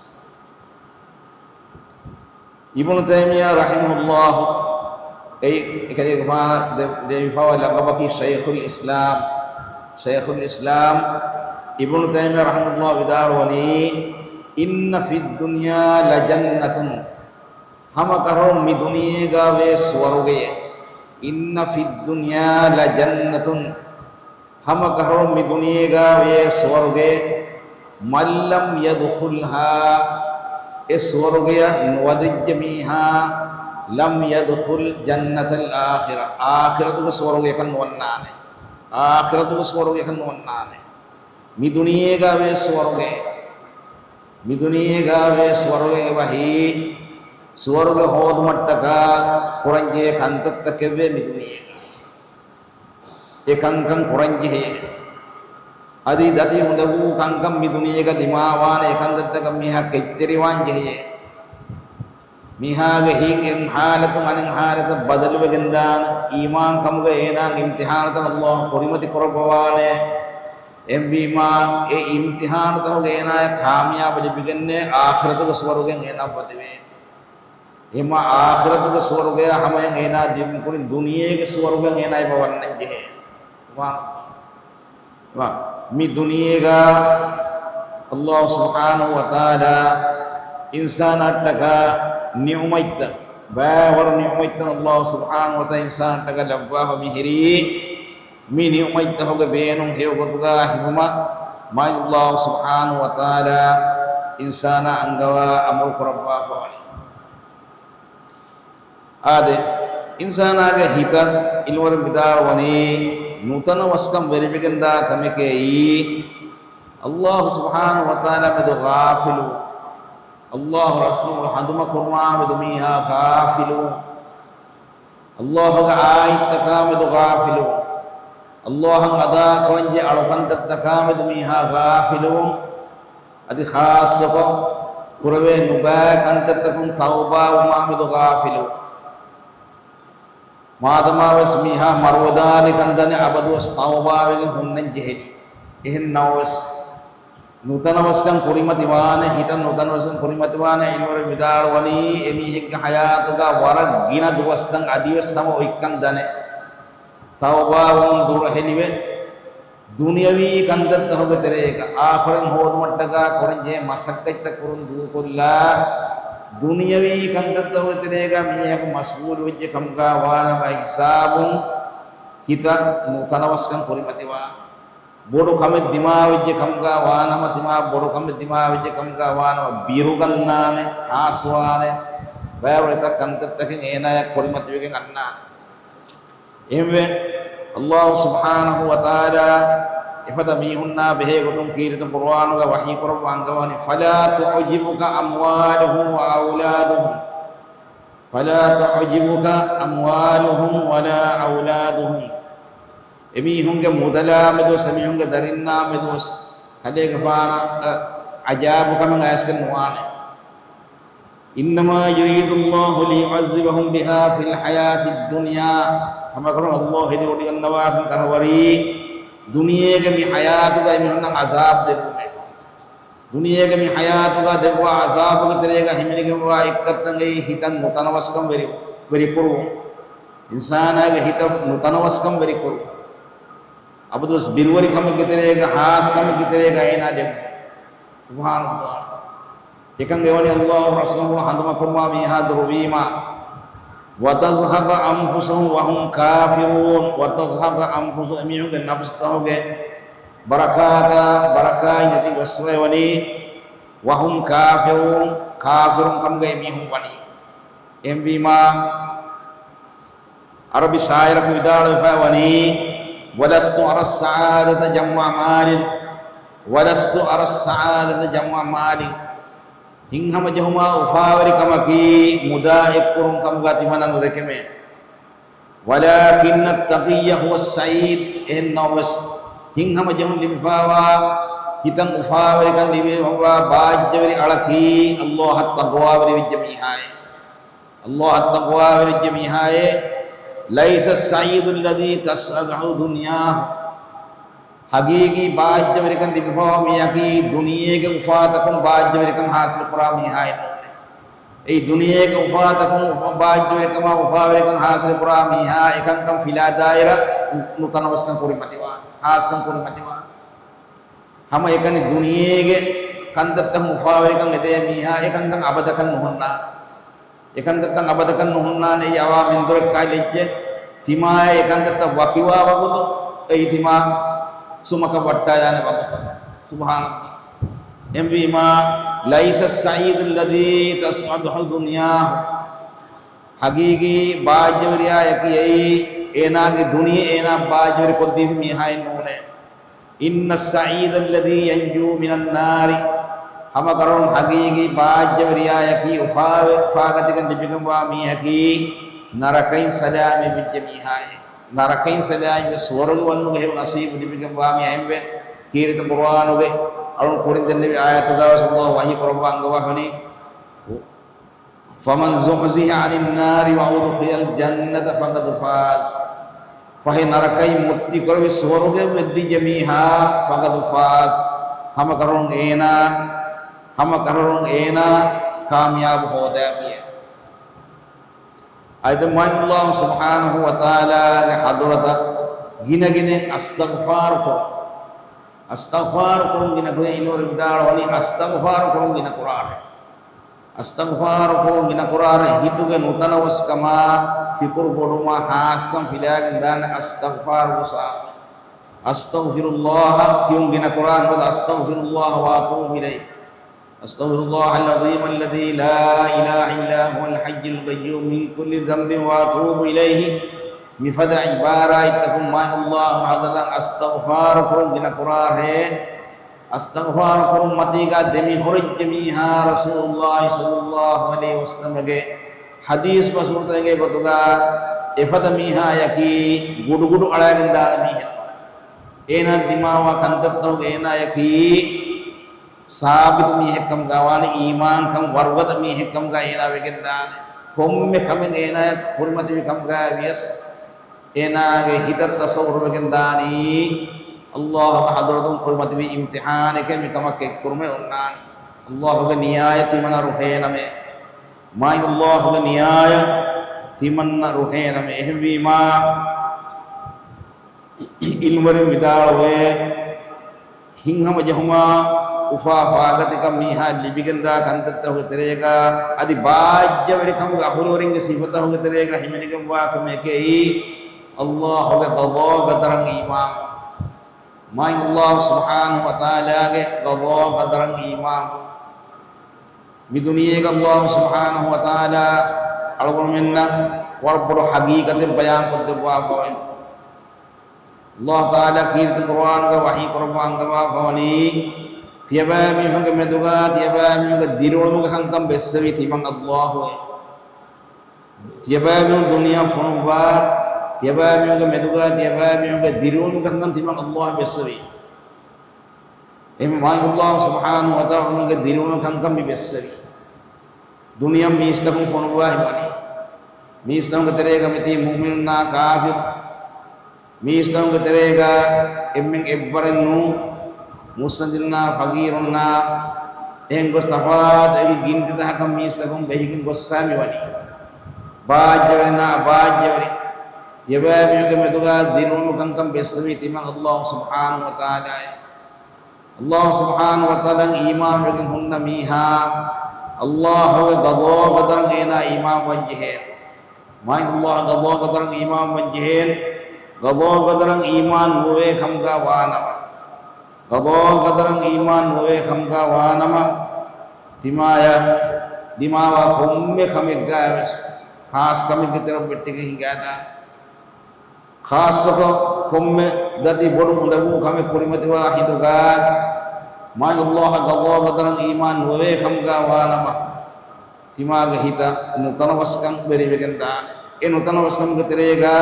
އިބްނު ތައިމިއްޔާ ރަޙިމަހުﷲ އެ އެކަލޭގެފާނަށް ދެ-، ދެވިފައިވާ ލަޤަބަކީ ޝައިޚުލް އިސްލާމް. ޝައިޚުލް އިސްލާމް އިބްނު ތައިމިއްޔާ ރަޙިމަހުﷲ ވިދާޅުވަނީ، إن في الدنيا لجنة، ހަމަކަށަވަރުން މި ދުނިޔޭގަ ވޭ ސުވަރުގެއެއް. إن في الدنيا لجنة، ހަމަކަށަވަރުން މި ދުނިޔޭގަ ވޭ ސުވަރުގެއެއް. من لم يدخلها، އެ ސުވަރުގެއަށް ނުވަދެއްޖެ މީހާ، لم يدخل جنة الآخرة، އާޚިރަތުގެ ސުވަރުގެއަކަށް ނުވަންނާނެ. އާޚިރަތުގެ ސުވަރުގެއަކަށް ނުވަންނާނެ. މި ދުނިޔޭގަ ވޭ ސުވަރުގެއެއް. މި ދުނިޔޭގަ ވޭ ސުވަރުގެއެއް އެބަހީ، ސުވަރުގެ ހޯދުމަށްޓަކާ ކުރަންޖެހޭ ކަންތައްތަކެއްވޭ މި ދުނިޔޭގަ. އެ ކަންކަން ކުރަންޖެހޭ. އަދި ދަތި އުނދަގޫ ކަންކަން މި ދުނިޔޭގަ ދިމާވާނެ އެ ކަންތައްތަކަށް މީހާ ކެތްތެރިވާން ޖެހޭ. މީހާގެ ހިތް އެއް ހާލަތުން އަނެއް ހާލަތަށް ބަދަލުވެގެންދާނެ. އީމާންކަމުގަ އޭނާ އިމްތިހާނުތައް ﷲ ކުރިމަތި ކުރައްވަވާނެ. އެހެންވީމާ، އެ އިމްތިހާނުތަކުގަ އޭނާޔަށް ކާމިޔާބު ލިބިގެންނޭ އާޚިރަތުގެ ސުވަރުގެއަށް އޭނާ ވަދެވޭނެ. އެހެންމާ އާޚިރަތުގެ ސުވަރުގެއާ ހަމަޔަށް އޭނާ ދިވެހި ކުރިން ދުނިޔޭގެ ސުވަރުގެއަށް އޭނާ އެބަ ވަންނަން ޖެހޭ. ސުބްޙާނަﷲ. މި ދުނިޔޭގަ ﷲ ސުބްޙާނަހޫ ވަތަޢާލާ އިންސާނާއަށްޓަކާ ނިޢުމަތްތައް، ބައިވަރު ނިޢުމަތްތައް ﷲ ސުބްޙާނަހޫ ވަތަޢާލާ އިންސާނާއަށްޓަކާ ލައްވާފަ މިހިރީ، މި ނިޢުމަތްތަކުގެ ބޭނުން ހެޔޮގޮތުގަ ހިފުމަށް މާތް ﷲ ސުބްޙާނަހޫ ވަތަޢާލާ އިންސާނާ އަންގަވާ އަމުރު ކުރައްވާފަވަނީ. އާދެ، އިންސާނާގެ ހިތަށް އިލްމުވެރިން ވިދާޅުވަނީ، ނުތަނަވަސްކަން ވެރިވެގެންދާ ކަމެކޭ އީ، ﷲ ސުބްޙާނަހޫ ވަތަޢާލާ މެދު ޣާފިލުވުން. ﷲ ރަސްކަން ހަނދުމަކުރުމާ މެދު މީހާ ޣާފިލުވުން. ﷲގެ އާޔަތްތަކާ މެދު ޣާފިލުވުން. ﷲ އަށް އަދާކުރަންޖެހޭ އަޅުކަންތައްތަކާ މެދު މީހާ ޣާފިލުވުން. އަދި ޚާއްޞަކޮށް، ކުރެވޭ ނުބައި ކަންތައްތަކުން ތައުބާވުމާ މެދު ޣާފިލުވުން. މާދަމާވެސް މީހާ މަރުވެދާނެކަން ދަނެ އަބަދުވެސް ތައުބާވެގެން ހުންނަން ޖެހެނީ. އެހެން ނަމަވެސް، ނުތަނަވަސްކަން ކުރިމަތިވާނެ، ހިތަށް ނުތަނަވަސްކަން ކުރިމަތިވާނެ، އިލްމުވެރިން ވިދާޅުވަނީ، އެމީހެއްގެ ޙަޔާތުގަ ވަރަށް ގިނަ ދުވަސްތައް އަދިވެސް ހަމަ އޮތްކަން ދަނެ. ތައުބާވުމުން ދުރަހެލިވެ، ދުނިޔަވީ ކަންތައްތަކުގެ ތެރޭގަ، އާޚިރަތް ހޯދުމަށްޓަކާ ކުރަންޖެހޭ މަސައްކަތްތައް ކުރުން ދޫކޮށްލާ، ދުނިޔަވީ ކަންތައްތަކުގެ ތެރޭގަ މީހަކު މަޝްޣޫލުވެއްޖެ ކަމުގަ ވާނަމަ ހިސާބުން ހިތަށް ނުތަނަވަސްކަން ކުރިމަތިވާނެ. ބޮޑު ކަމެއް ދިމާވެއްޖެ ކަމުގަ ވާނަމަ، ތިމާ ބޮޑު ކަމެއް ދިމާވެއްޖެ ކަމުގަ ވާނަމަ، ބިރުގަންނާނެ، ހާސްވާނެ، ބައިވަރު އެތައް ކަންތައްތަކެއް އޭނާޔަށް ކުރިމަތިވެގެން އަންނާނެ. އެހެންވެ، ﷲ ސުބްޙާނަހޫ ވަތަޢާލާ އެފަދަ މީހުންނާ ބެހޭ ގޮތުން ކީރިތި ޤުރުއާނުގަ ވަޙީ ކުރައްވާ އަންގަވާނީ، فلا تعجبك أموالهم وأولادهم، فلا تعجبك أموالهم ولا أولادهم. އެމީހުންގެ މުދަލާ މެދުވެސް، އެމީހުންގެ ދަރިންނާ މެދުވެސް، ކަލޭގެފާނަށް އަޖައިބުކަމެއް އައިސްގެން ނުވާނެ. إنما يريد الله ليعذبهم بها في الحياة الدنيا. ހަމަކަށަވަރުން ﷲ ހެދިވޮޑިގަންނަވާކަން ކަށަވަރީ، ދުނިޔޭގެ މި ޙަޔާތުގަ އެމީހުންނަށް ޢަޒާބު ދެއްވުމޭ. ދުނިޔޭގެ މި ޙަޔާތުގަ ދެއްވާ ޢަޒާބުގެ ތެރޭގަ ހިމެނިގެންވާ އެއްކަންތައް އެއީ ހިތަށް ނުތަނަވަސްކަން ވެރި، ވެރިކުރުވުން. އިންސާނާގެ ހިތަށް ނުތަނަވަސްކަން ވެރިކުރުވުން. އަބަދުވެސް ބިރުވެރިކަމެއްގެ ތެރޭގަ، ހާސްކަމެއްގެ ތެރޭގަ އޭނާ ދެއްވުން. ސުބްޙާނަﷲ. އެކަން އެވަނީ ﷲ ރަސްކަން ހަނދުމަކުރުމާ މީހާ ދުރުވީމާ. وتزهق أنفسهم وهم كافرون. وتزهق أنفسهم، އެމީހުންގެ ނަފްސުތަކުގެ ބަރަކާތާ، ބަރަކާތް ނެތި ގޮސްފައިވަނީ، وهم كافرون، ކާފިރުން ކަމުގައި މީހުން ވަނީ. އެހެންވީމާ، ޢަރަބި ޝާއިރަކު ވިދާޅުވެފައިވަނީ، ولست أرى السعادة جمع مال، ولست أرى السعادة جمع مال. ހިތްހަމަޖެހުމާ އުފާވެރިކަމަކީ މުދާ އެއްކުރުން ކަމުގަ ތިމަންނަ ނުދެކެމޭ. ولكن التقي هو السعيد. އެހެން ނަމަވެސް، ހިތްހަމަޖެހުން ލިބިފައިވާ، ހިތަށް އުފާވެރިކަން ލިބިފައިވާ ބާއްޖަވެރި އަޅަކީ ﷲ އަށް ތަޤްވާވެރިވެއްޖެ މީހާއޭ. ﷲ އަށް ތަޤްވާވެރިވެއްޖެ މީހާއޭ. ليس السعيد الذي تسعده دنياه. ހަގީގީ ބާއްޖަވެރިކަން ލިބިފައިވާ މީހަކީ ދުނިޔޭގެ އުފާތަކުން ބާއްޖަވެރިކަން ހާސިލުކުރާ މީހާއެއް ނޫނޭ. އެއީ ދުނިޔޭގެ އުފާތަކުން އުފާ-، ބާއްޖަވެރިކަމާ އުފާވެރިކަން ހާސިލުކުރާ މީހާ އެކަންކަން ފިލާދާއިރަށް ނު-، ނުތަނަވަސްކަން ކުރިމަތިވާނެ، ހާސްކަން ކުރިމަތިވާނެ. ހަމަ އެކަނި ދުނިޔޭގެ ކަންތައްތަކުން އުފާވެރިކަން އެދޭ މީހާ އެކަންކަން އަބަދަކަށް ނުހުންނާނެ. އެކަންތައްތައް އަބަދަކަށް ނުހުންނާނެ. އެއީ އަވާ މެންދުރެއްކާ ލެއްޖެ. ތިމާއަށް އެކަންތައްތައް ވަކިވާ ވަގުތު، އެއީ ތިމާ ސުމަކަށް ވައްޓާލާނެ ވަގުތު. ސުބްޙާނަﷲ. އެހެންވީމާ، ليس السعيد الذي تسعده دنياه. ހަގީގީ ބާއްޖަވެރިޔާޔަކީ އެއީ، އޭނާގެ ދުނިޔެ އޭނާ ބާއްޖަވެރި ކޮށްދީފި މީހާއެއް ނޫނޭ. إن السعيد الذي ينجو من النار. ހަމަ ކަރުން ހަގީގީ ބާއްޖަވެރިޔާޔަކީ އުފާވެ-، އުފާގަތިގެން ލިބިގެންވާ މީހަކީ ނަރަކައިން ސަލާމަތްވެއްޖެ މީހާއޭ. ނަރަކައިން ސަލާމަތްވެ ސުވަރުގެ ވަންނުގެ ހެޔޮ ނަސީބު ލިބިގެންވާ މީހާއެވެ. ކީރިތި ޤުރުއާނުގެ އަޅުން ކުރިން ދެންނެވި އާޔަތުގަވެސް ﷲ ވަޙީ ކުރައްވާ އަންގަވާފަނީ، فمن زحزح عن النار وأدخل الجنة فقد فاز. ފަހެ ނަރަކައިން މުއްތިކުރެވި ސުވަރުގެ ވެއްދިއްޖެ މީހާ، فقد فاز، ހަމަކަރުން އޭނާ، ހަމަކަރުން އޭނާ ކާމިޔާބު ހޯދާފިޔޭ. އަދި މާތް ﷲ ސުބްޙާނަހޫ ވަތަޢާލާގެ ޙަޟްރަތަށް ގިނަގިނައިން އަސްތަޣްފާރު ކުރުން. އަސްތަޣްފާރު ކުރުން ގިނަ ކުރޭ، އިންވަރު ވިދާޅުވަނީ އަސްތަޣްފާރު ކުރުން ގިނަ ކުރާނެ. އަސްތަޣްފާރު ކުރުން ގިނަ ކުރާނެ، ހިތުގެ ނުތަނަވަސްކަމާ، ފިކުރު ބޮޑުވުމާ ހާސްކަން ފިލާގެން ދާނެ އަސްތަޣްފާރު ގޮސާ. أستغفر الله ކިޔުން ގިނަ ކުރާނެ، أستغفر الله وأتوب إليه. أستغفر الله العظيم الذي لا إله إلا هو الحي القيوم من كل ذنب وأتوب إليه. މިފަދަ ޢިބާރާތްތަކުން މާތް ﷲ ޙަޟްރަތަށް އަސްތަޣްފާރު ކުރުން ގިނަ ކުރާށޭ. އަސްތަޣްފާރު ކުރުން މަތީގަ ދެމި ހުރެއްޖެ މީހާ ރަސޫލުﷲ ޞައްލަﷲ ޢަލައިހި ވަސައްލަމަގެ ޙަދީޘް ބަސްފުޅުތަކެއްގެ ގޮތުގަ އެފަދަ މީހާޔަކީ ގުޑުގުޑު އަޅާގެން ދާނެ މީހެއް. އޭނާ ދިމާވާ ކަންތައްތަކުގަ އޭނާޔަކީ ސާބިތު މީހެއްކަމުގަ ވާނެ، އީމާންކަން ވަރުގަދަ މީހެއްކަމުގަ އޭނާ ވެގެންދާނެ. ކޮންމެ ކަމެއް އޭނާޔަށް ކުރިމަތިވި ކަމުގަ ވިޔަސް، އޭނާގެ ހިތަށް ތަޞައްވުރުވެގެންދާނީ، ﷲ ގެ ޙަޟްރަތުން ކުރިމަތިވި އިމްތިޙާނެކޭ މިކަމަށް ކެތްކުރުމެއް އޮންނާނީ. ﷲ ގެ ނިޔާޔަތް ތިމަންނަ ރުހޭނަމޭ. މާތް ﷲ ގެ ނިޔާޔަތް ތިމަންނަ ރުހޭނަމޭ. އެހެންވީމާ، އިންވަރު ވިދާޅުވޭ، ހިތްހަމަޖެހުމާ އުފާ ފާގަތިކަން މީހާ ލިބިގެންދާ ކަންތައްތަކުގެ ތެރޭގަ، އަދި ބާއްޖަވެރިކަމުގެ އަހުލުވެރިންގެ ސިފަތަކުގެ ތެރޭގަ ހިމެނިގެންވާ ކަމެކޭ، ﷲ ގެ ޤަޟާ ޤަދަރަށް އީމާން. މާތް ﷲ ސުބްޙާނަހޫ ވަތަޢާލާގެ ޤަޟާ ޤަދަރަށް އީމާން. މި ދުނިޔޭގަ ﷲ ސުބްޙާނަހޫ ވަތަޢާލާ އަޅުގަނޑުމެންނަށް ވަރަށް ބޮޑު ޙަޤީޤަތެއް ބަޔާންކޮށްދެއްވާފަވޭ. ﷲ ތަޢާލާ ކީރިތި ޤުރުއާނުގަ ވަޙީ ކުރައްވާ އަންގަވާފަވަނީ، ތިޔަބައިމީހުންގެ މެދުގަ، ތިޔަބައިމީހުންގެ ދިރިއުޅުމުގެ ކަންކަން ބެއްސެވީ ތިމަން ﷲ އޭ. ތިޔަބައިމީހުން ދުނިޔެއަށް ފޮނުއްވާ، ތިޔަބައިމީހުންގެ މެދުގަ، ތިޔަބައިމީހުންގެ ދިރިއުޅުމުގެ ކަންކަން ތިމަން ﷲ ބެއްސެވީ. އެހެން މާތް ﷲ ސުބްޙާނަހޫ ވަތަޢާލާގެ ދިރިއުޅުމުގެ ކަންކަން މި ބެއްސެވީ. ދުނިޔެއަށް މީސްތަކުން ފޮނުއްވާ ހިމަނީ. މީސްތަކުންގެ ތެރޭގަ މިތީ މުއުމިނުންނާ ކާފިރު. މީސްތަކުންގެ ތެރޭގަ އެންމެން އެއްވަރެއް ނޫން. މުއްސަނދިންނާ ފަގީރުންނާ އެހެން ގޮސް ތަފާތު އެކި ގިންތިތަކަކަށް މީސްތަކުން ބެހިގެން ގޮސްފަ މިވަނީ. ބާއްޖަވެރިންނާ އަބާއްޖަވެރި. ތިޔަބައިމީހުންގެ މެދުގަ ދިރިއުޅުމުގެ ކަންކަން ބެއްސެވީ ތިމަން ﷲ ސުބްޙާނަހޫ ވަތަޢާލާއޭ. ﷲ ސުބްޙާނަހޫ ވަތަޢާލާއަށް އީމާންވެގެން ހުންނަ މީހާ، ﷲ ގެ ޤަޟާ ޤަދަރަށް އޭނާ އީމާންވަން ޖެހޭ. މާތް ﷲ ގެ ޤަޟާ ޤަދަރަށް އީމާންވަން ޖެހޭ. ޤަޟާ ޤަދަރަށް އީމާން ނުވޭ ކަމުގަ ވާނަމަ، ޤަޟާ ޤަދަރަށް އީމާން ނުވޭ ކަމުގަ ވާނަމަ، ތިމާޔަށް ދިމާވާ ކޮންމެ ކަމެއްގައިވެސް ޚާއްޞަ ކަމެއްގެ ތެރެއަށް ވެއްޓިގެން ހިނގާދާނެ. ޚާއްޞަކޮށް ކޮންމެ ދަތި ބޮޑު އުނދަގޫ ކަމެއް ކުރިމަތިވާ ހިނދުގަ، މާތް ﷲ ގަޟާ ޤަދަރަށް އީމާން ނުވެވޭ ކަމުގަ ވާނަމަ، ތިމާގެ ހިތަށް ނުތަނަވަސްކަން ވެރިވެގެން ދާނެ. އެ ނުތަނަވަސްކަމުގެ ތެރޭގަ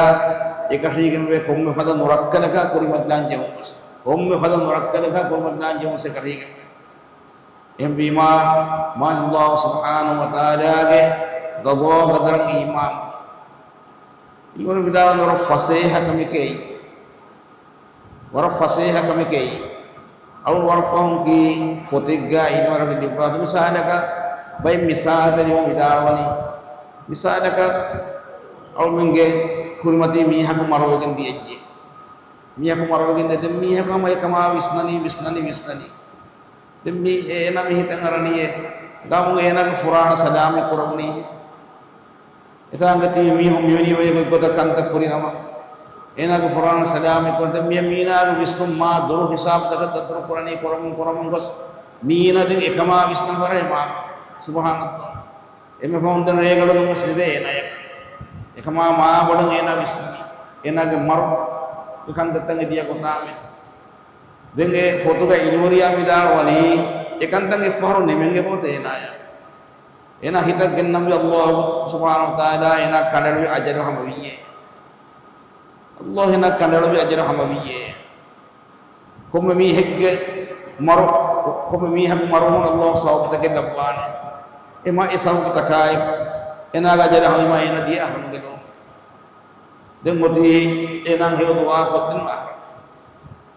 އެކަށީގެންވޭ ކޮންމެ ފަދަ ނުރައްކަލަކާ ކުރިމަތިލާން ޖެހުން ވެސް، ކޮންމެ ފަދަ ނުރައްކަލަކާ ކުރިމަތިލާން ޖެހުން ވެސް އެކަށީގެންވޭ. އެހެންވީމާ، މާތް ﷲ ސުބްޙާނަހޫ ވަތަޢާލާގެ ގަޟާ ޤަދަރަށް އީމާން. ޢިލްމުވެރިން ވިދާޅުވަނީ ވަރަށް ފަސޭހަ ކަމެކޭ. ވަރަށް ފަސޭހަ ކަމެކޭ. އަޅު ވަރަށް ފަހުން ކީ ފޮތެއްގަ އިންވަރަކަށް ލިބުނު މިސާލަކަށް، ބައެއް މިސާލުތައް ދެމުން ވިދާޅުވަނީ. މިސާލަކަށް، އަޅުމެންގެ ކުރިމަތީ މީހަކު މަރުވެގެން ދިޔައީ. މީހަކު މަރުވެގެން ދިޔަ، ދެން މީހަކު ހަމަ އެކަމާ ވިސްނަނީ، ވިސްނަނީ، ވިސްނަނީ. ދެން މި އޭނަ މި ހިތަށް އަރަނީއޭ، ގަމު އޭނަގެ ފުރާނަ ސަލާމަތް ކުރަމުނީ. އެތާނގަ ތިބި މީހުން މިވެނި ވަރެއްގެ ގޮތަށް ކަންތައް ކުރި ނަމަ، އޭނާގެ ފުރާނަ ސަލާމަތް ކުރަން. ދެން މި މީނާގެ ވިސްނުން މާ ދުރު ހިސާބުތަކަށް ދަތުރު ކުރަނީ، ކުރަމުން ކުރަމުން ގޮސް، މީނަ ދެން އެކަމާ ވިސްނަން ފަރަހެ މާ. ސުބްޙާނަﷲ. އެންމެ ފަހުން ދެން ރޭގަނޑު ދުން ވެސް ނިދޭ އޭނާޔަށް. އެކަމާ މާ ބޮޑަށް އޭނާ ވިސްނަނީ. އޭނާގެ މަރު އެ ކަންތައްތައް އެ ދިޔަ ގޮތާމެ. ދެން އެ ފޮތުގަ އިންވަރިޔާ ވިދާޅުވަނީ، އެކަންތައް އެއްފަހަރު ނިމެން އެބައޮތޭ އޭނާޔަށް. އޭނާ ހިތަށް ގެންނަންވީ ﷲ ސުބްޙާނަހޫ ވަތަޢާލާ އޭނާ ކަނޑައެޅުވި އަޖަލު ހަމަވީއޭ. ﷲ އޭނާ ކަނޑައެޅުވި އަޖަލު ހަމަވީއޭ. ކޮންމެ މީހެއްގެ މަރު، ކޮންމެ މީހަކު މަރުވުން ﷲ ސަބަބުތަކެއް ލައްވާނެ. އެމަ އެ ސަބަބުތަކާއި އޭނާގެ އަޖަލު ހަމަވީމަ އޭނާ ދިޔަ އަހަރުންގެ ލޯމުތައް. ދެން އޮތީ އޭނާ ހެޔޮ ދުޢާ ކޮށްދިނުން އަހަރު.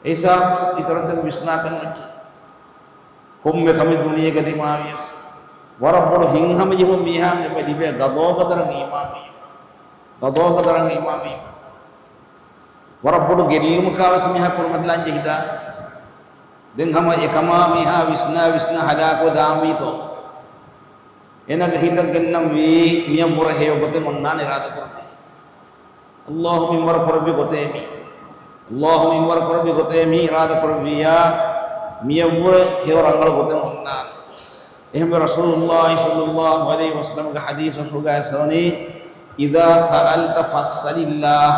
އެހިސާބުން އިތުރަށް ދެން ވިސްނާކަށް ނުޖެހޭ. ކޮންމެ ކަމެއް ދުނިޔޭގަ ދިމާވިޔަސް، ވަރަށް ބޮޑު ހިތްހަމަޖެހުން މީހާއަށް އެބަ ލިބޭ ގަޟާ ޤަދަރަށް އީމާންވީމަ. ގަޟާ ޤަދަރަށް އީމާންވީމަ. ވަރަށް ބޮޑު ގެއްލުމަކާވެސް މީހާ ކުރިމަތިލާން ޖެހިދާނެ. ދެން ހަމަ އެކަމާ މީހާ ވިސްނާ ވިސްނާ ހަލާކުވެ ދާންވީތޯ. އޭނާގެ ހިތަށް ގެންނަންވީ މިޔަށްވުރެ ހެޔޮ ގޮތެއް އޮންނާނެ އިރާދަކުރައްވީ. ﷲ މިންވަރު ކުރެއްވި ގޮތޭ މީ. ﷲ މިންވަރު ކުރެއްވި ގޮތޭ މީ އިރާދަ ކުރެއްވިއްޔާ، މިޔަށްވުރެ ހެޔޮ ރަނގަޅު ގޮތެއް އޮންނާނެ. އެހެންވެ ރަސޫލުﷲ ޞައްލަﷲ ޢަލައިހި ވަސައްލަމްގެ ޙަދީޘް މަޝްހޫރުގައި އައިސްވަނީ، إذا سألت فاسأل الله.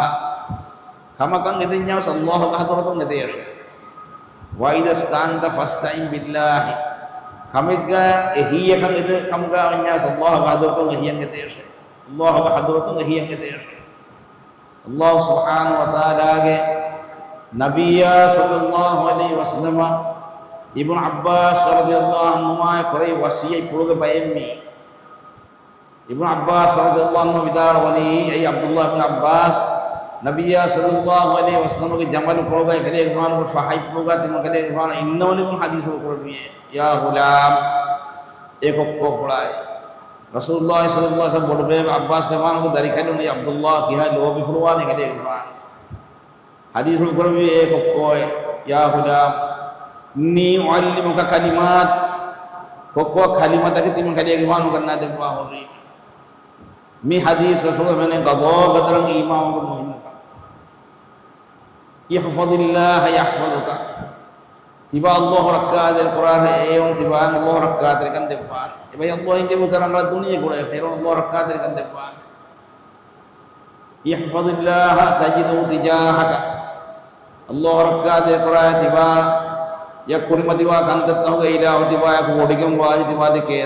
ކަމަކަށް އެދެންޏާވެސް ﷲ ގެ ޙަޟްރަތުން އެދޭށޭ. وإذا استعنت فاستعن بالله. ކަމެއްގަ އެހީއަކަށް އެދޭ ކަމުގަ ވަންޏާވެސް ﷲ ގެ ޙަޟްރަތުން އެހީއަށް އެދޭށޭ. ﷲ ގެ ޙަޟްރަތުން އެހީއަށް އެދޭށޭ. ﷲ ސުބްޙާނަހޫ ވަތަޢާލާގެ ނަބިއްޔާ ޞައްލަﷲ ޢަލައިހި ވަސައްލަމަ އިބްނު ޢައްބާސް ރަޟިޔަﷲ ޢަންހުމާއަށް ކުރެއްވި ވަޞިއްޔަތްޕުޅުގެ ބައެއް މީ. އިބްނު ޢައްބާސް ރަޟިޔަﷲ ޢަންހު ވިދާޅުވަނީ، އެއީ ޢަބްދުﷲ ބިން ޢައްބާސް، ނަބިއްޔާ ޞައްލަﷲ ޢަލައިހި ވަސައްލަމަގެ ޖަމަލު ޕުޅުގައި ކަލޭގެފާނުގެ ފަހަތްޕުޅުގަ ތިމަން ކަލޭގެފާނު އިންނަވަނިކޮށް ޙަދީޘްފުޅު ކުރެއްވިއޭ، يا غلام، އޭ ކޮއްކޯފުޅާއޭ. ރަސޫލުﷲ ޞައްލަﷲ ޢަލައިހި ވަސައްލަމަ ބޮޑުބޭބެ ޢައްބާސްގެފާނުގެ ދަރިކަލުން އެ ޢަބްދުﷲ ކިހާ ލޯބިފުޅުވާނެ ކަލޭގެފާނު. ޙަދީޘްފުޅު ކުރެއްވި އޭ ކޮއްކޯއޭ، يا غلام، إني أعلمك كلمات، ކޮއްކޯ ކަލިމަތަކެއް ތިމަން ކަލޭގެފާނު އުގަންނާ ދެއްވާ ހުށީ. މި ޙަދީޘް ރަސޫލު މެނެ ގަޟާ ޤަދަރަށް އީމާންވުމުގެ މުހިންމުކަން. احفظ الله يحفظك. ތިބާ ﷲ ރައްކާތެރި ކުރާށޭ، އެއީ ތިބާއަށް ﷲ ރައްކާތެރިކަން ދެއްވާނެ. އެބައި ﷲ އިން ޖެހި އުތަރަށް ރަނގަޅަށް ދުނިޔެ ކުޅޭ، އޭރުން ﷲ ރައްކާތެރިކަން ދެއްވާނެ. احفظ الله تجده تجاهك. ﷲ ރައްކާތެރި ކުރާށޭ، ތިބާޔަށް ކުރިމަތިވާ ކަންތައްތަކުގަ އިލާހު ތިބާޔަކު ވޮޑިގެން ވާތީ ތިބާ ދެކޭ.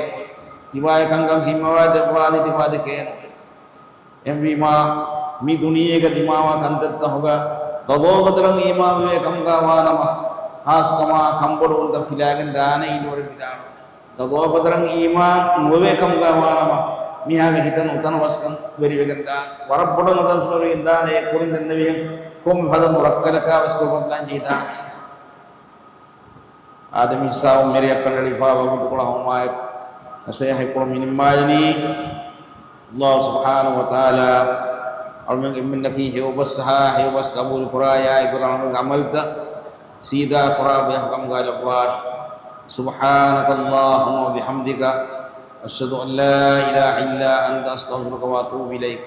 ތިބާޔަށް ކަންކަން ހިމަވާ ދެއްވާތީ ތިބާ ދެކޭ. އެހެންވީމާ، މި ދުނިޔޭގަ ދިމާވާ ކަންތައްތަކުގަ ގަޟާ ޤަދަރަށް އީމާންވެވޭ ކަމުގަ ވާނަމަ، ޚާއްޞަކޮށް ކަންބޮޑުވުންތައް ފިލާގެން ދާނެ އިންވަރެއް ވިދާޅުވި. ގަޟާ ޤަދަރަށް އީމާން ނުވެވޭ ކަމުގަ ވާނަމަ، މީހާގެ ހިތަށް ނުތަނަވަސްކަން ވެރިވެގެން ދާނެ. ވަރަށް ބޮޑަށް ނުތަނަވަސްކަން ވެރިވެގެން ދާނެ. އެ ކުރިން ދެންނެވިހެން ކޮންމެ ފަދަ ނުރައްކަލަކާވެސް ކުރިމަތިލާން ޖެހިދާނެ. އާދެ، މި ހިސާބުން މިރެއަށް ކަނޑައެޅިފަ ވަގުތުކޮޅަށް ހަމައަށް ނަޞޭޙަތްކޮޅު މި ނިންމާލަނީ. ﷲ ސުބްޙާނަހޫ ވަތަޢާލާ އަޅުމެން އެންމެންނަކީ ހެޔޮބަސް އަހާ، ހެޔޮބަސް ޤަބޫލު ކުރާ، އާއި ގުޅޭ އަޅުމެންގެ ޢަމަލުތައް ސީދާ ކުރާ ބަޔަކު ކަމުގަ ލައްވާށި. سبحانك اللهم وبحمدك، أشهد أن لا إله إلا أنت، أستغفرك وأتوب إليك.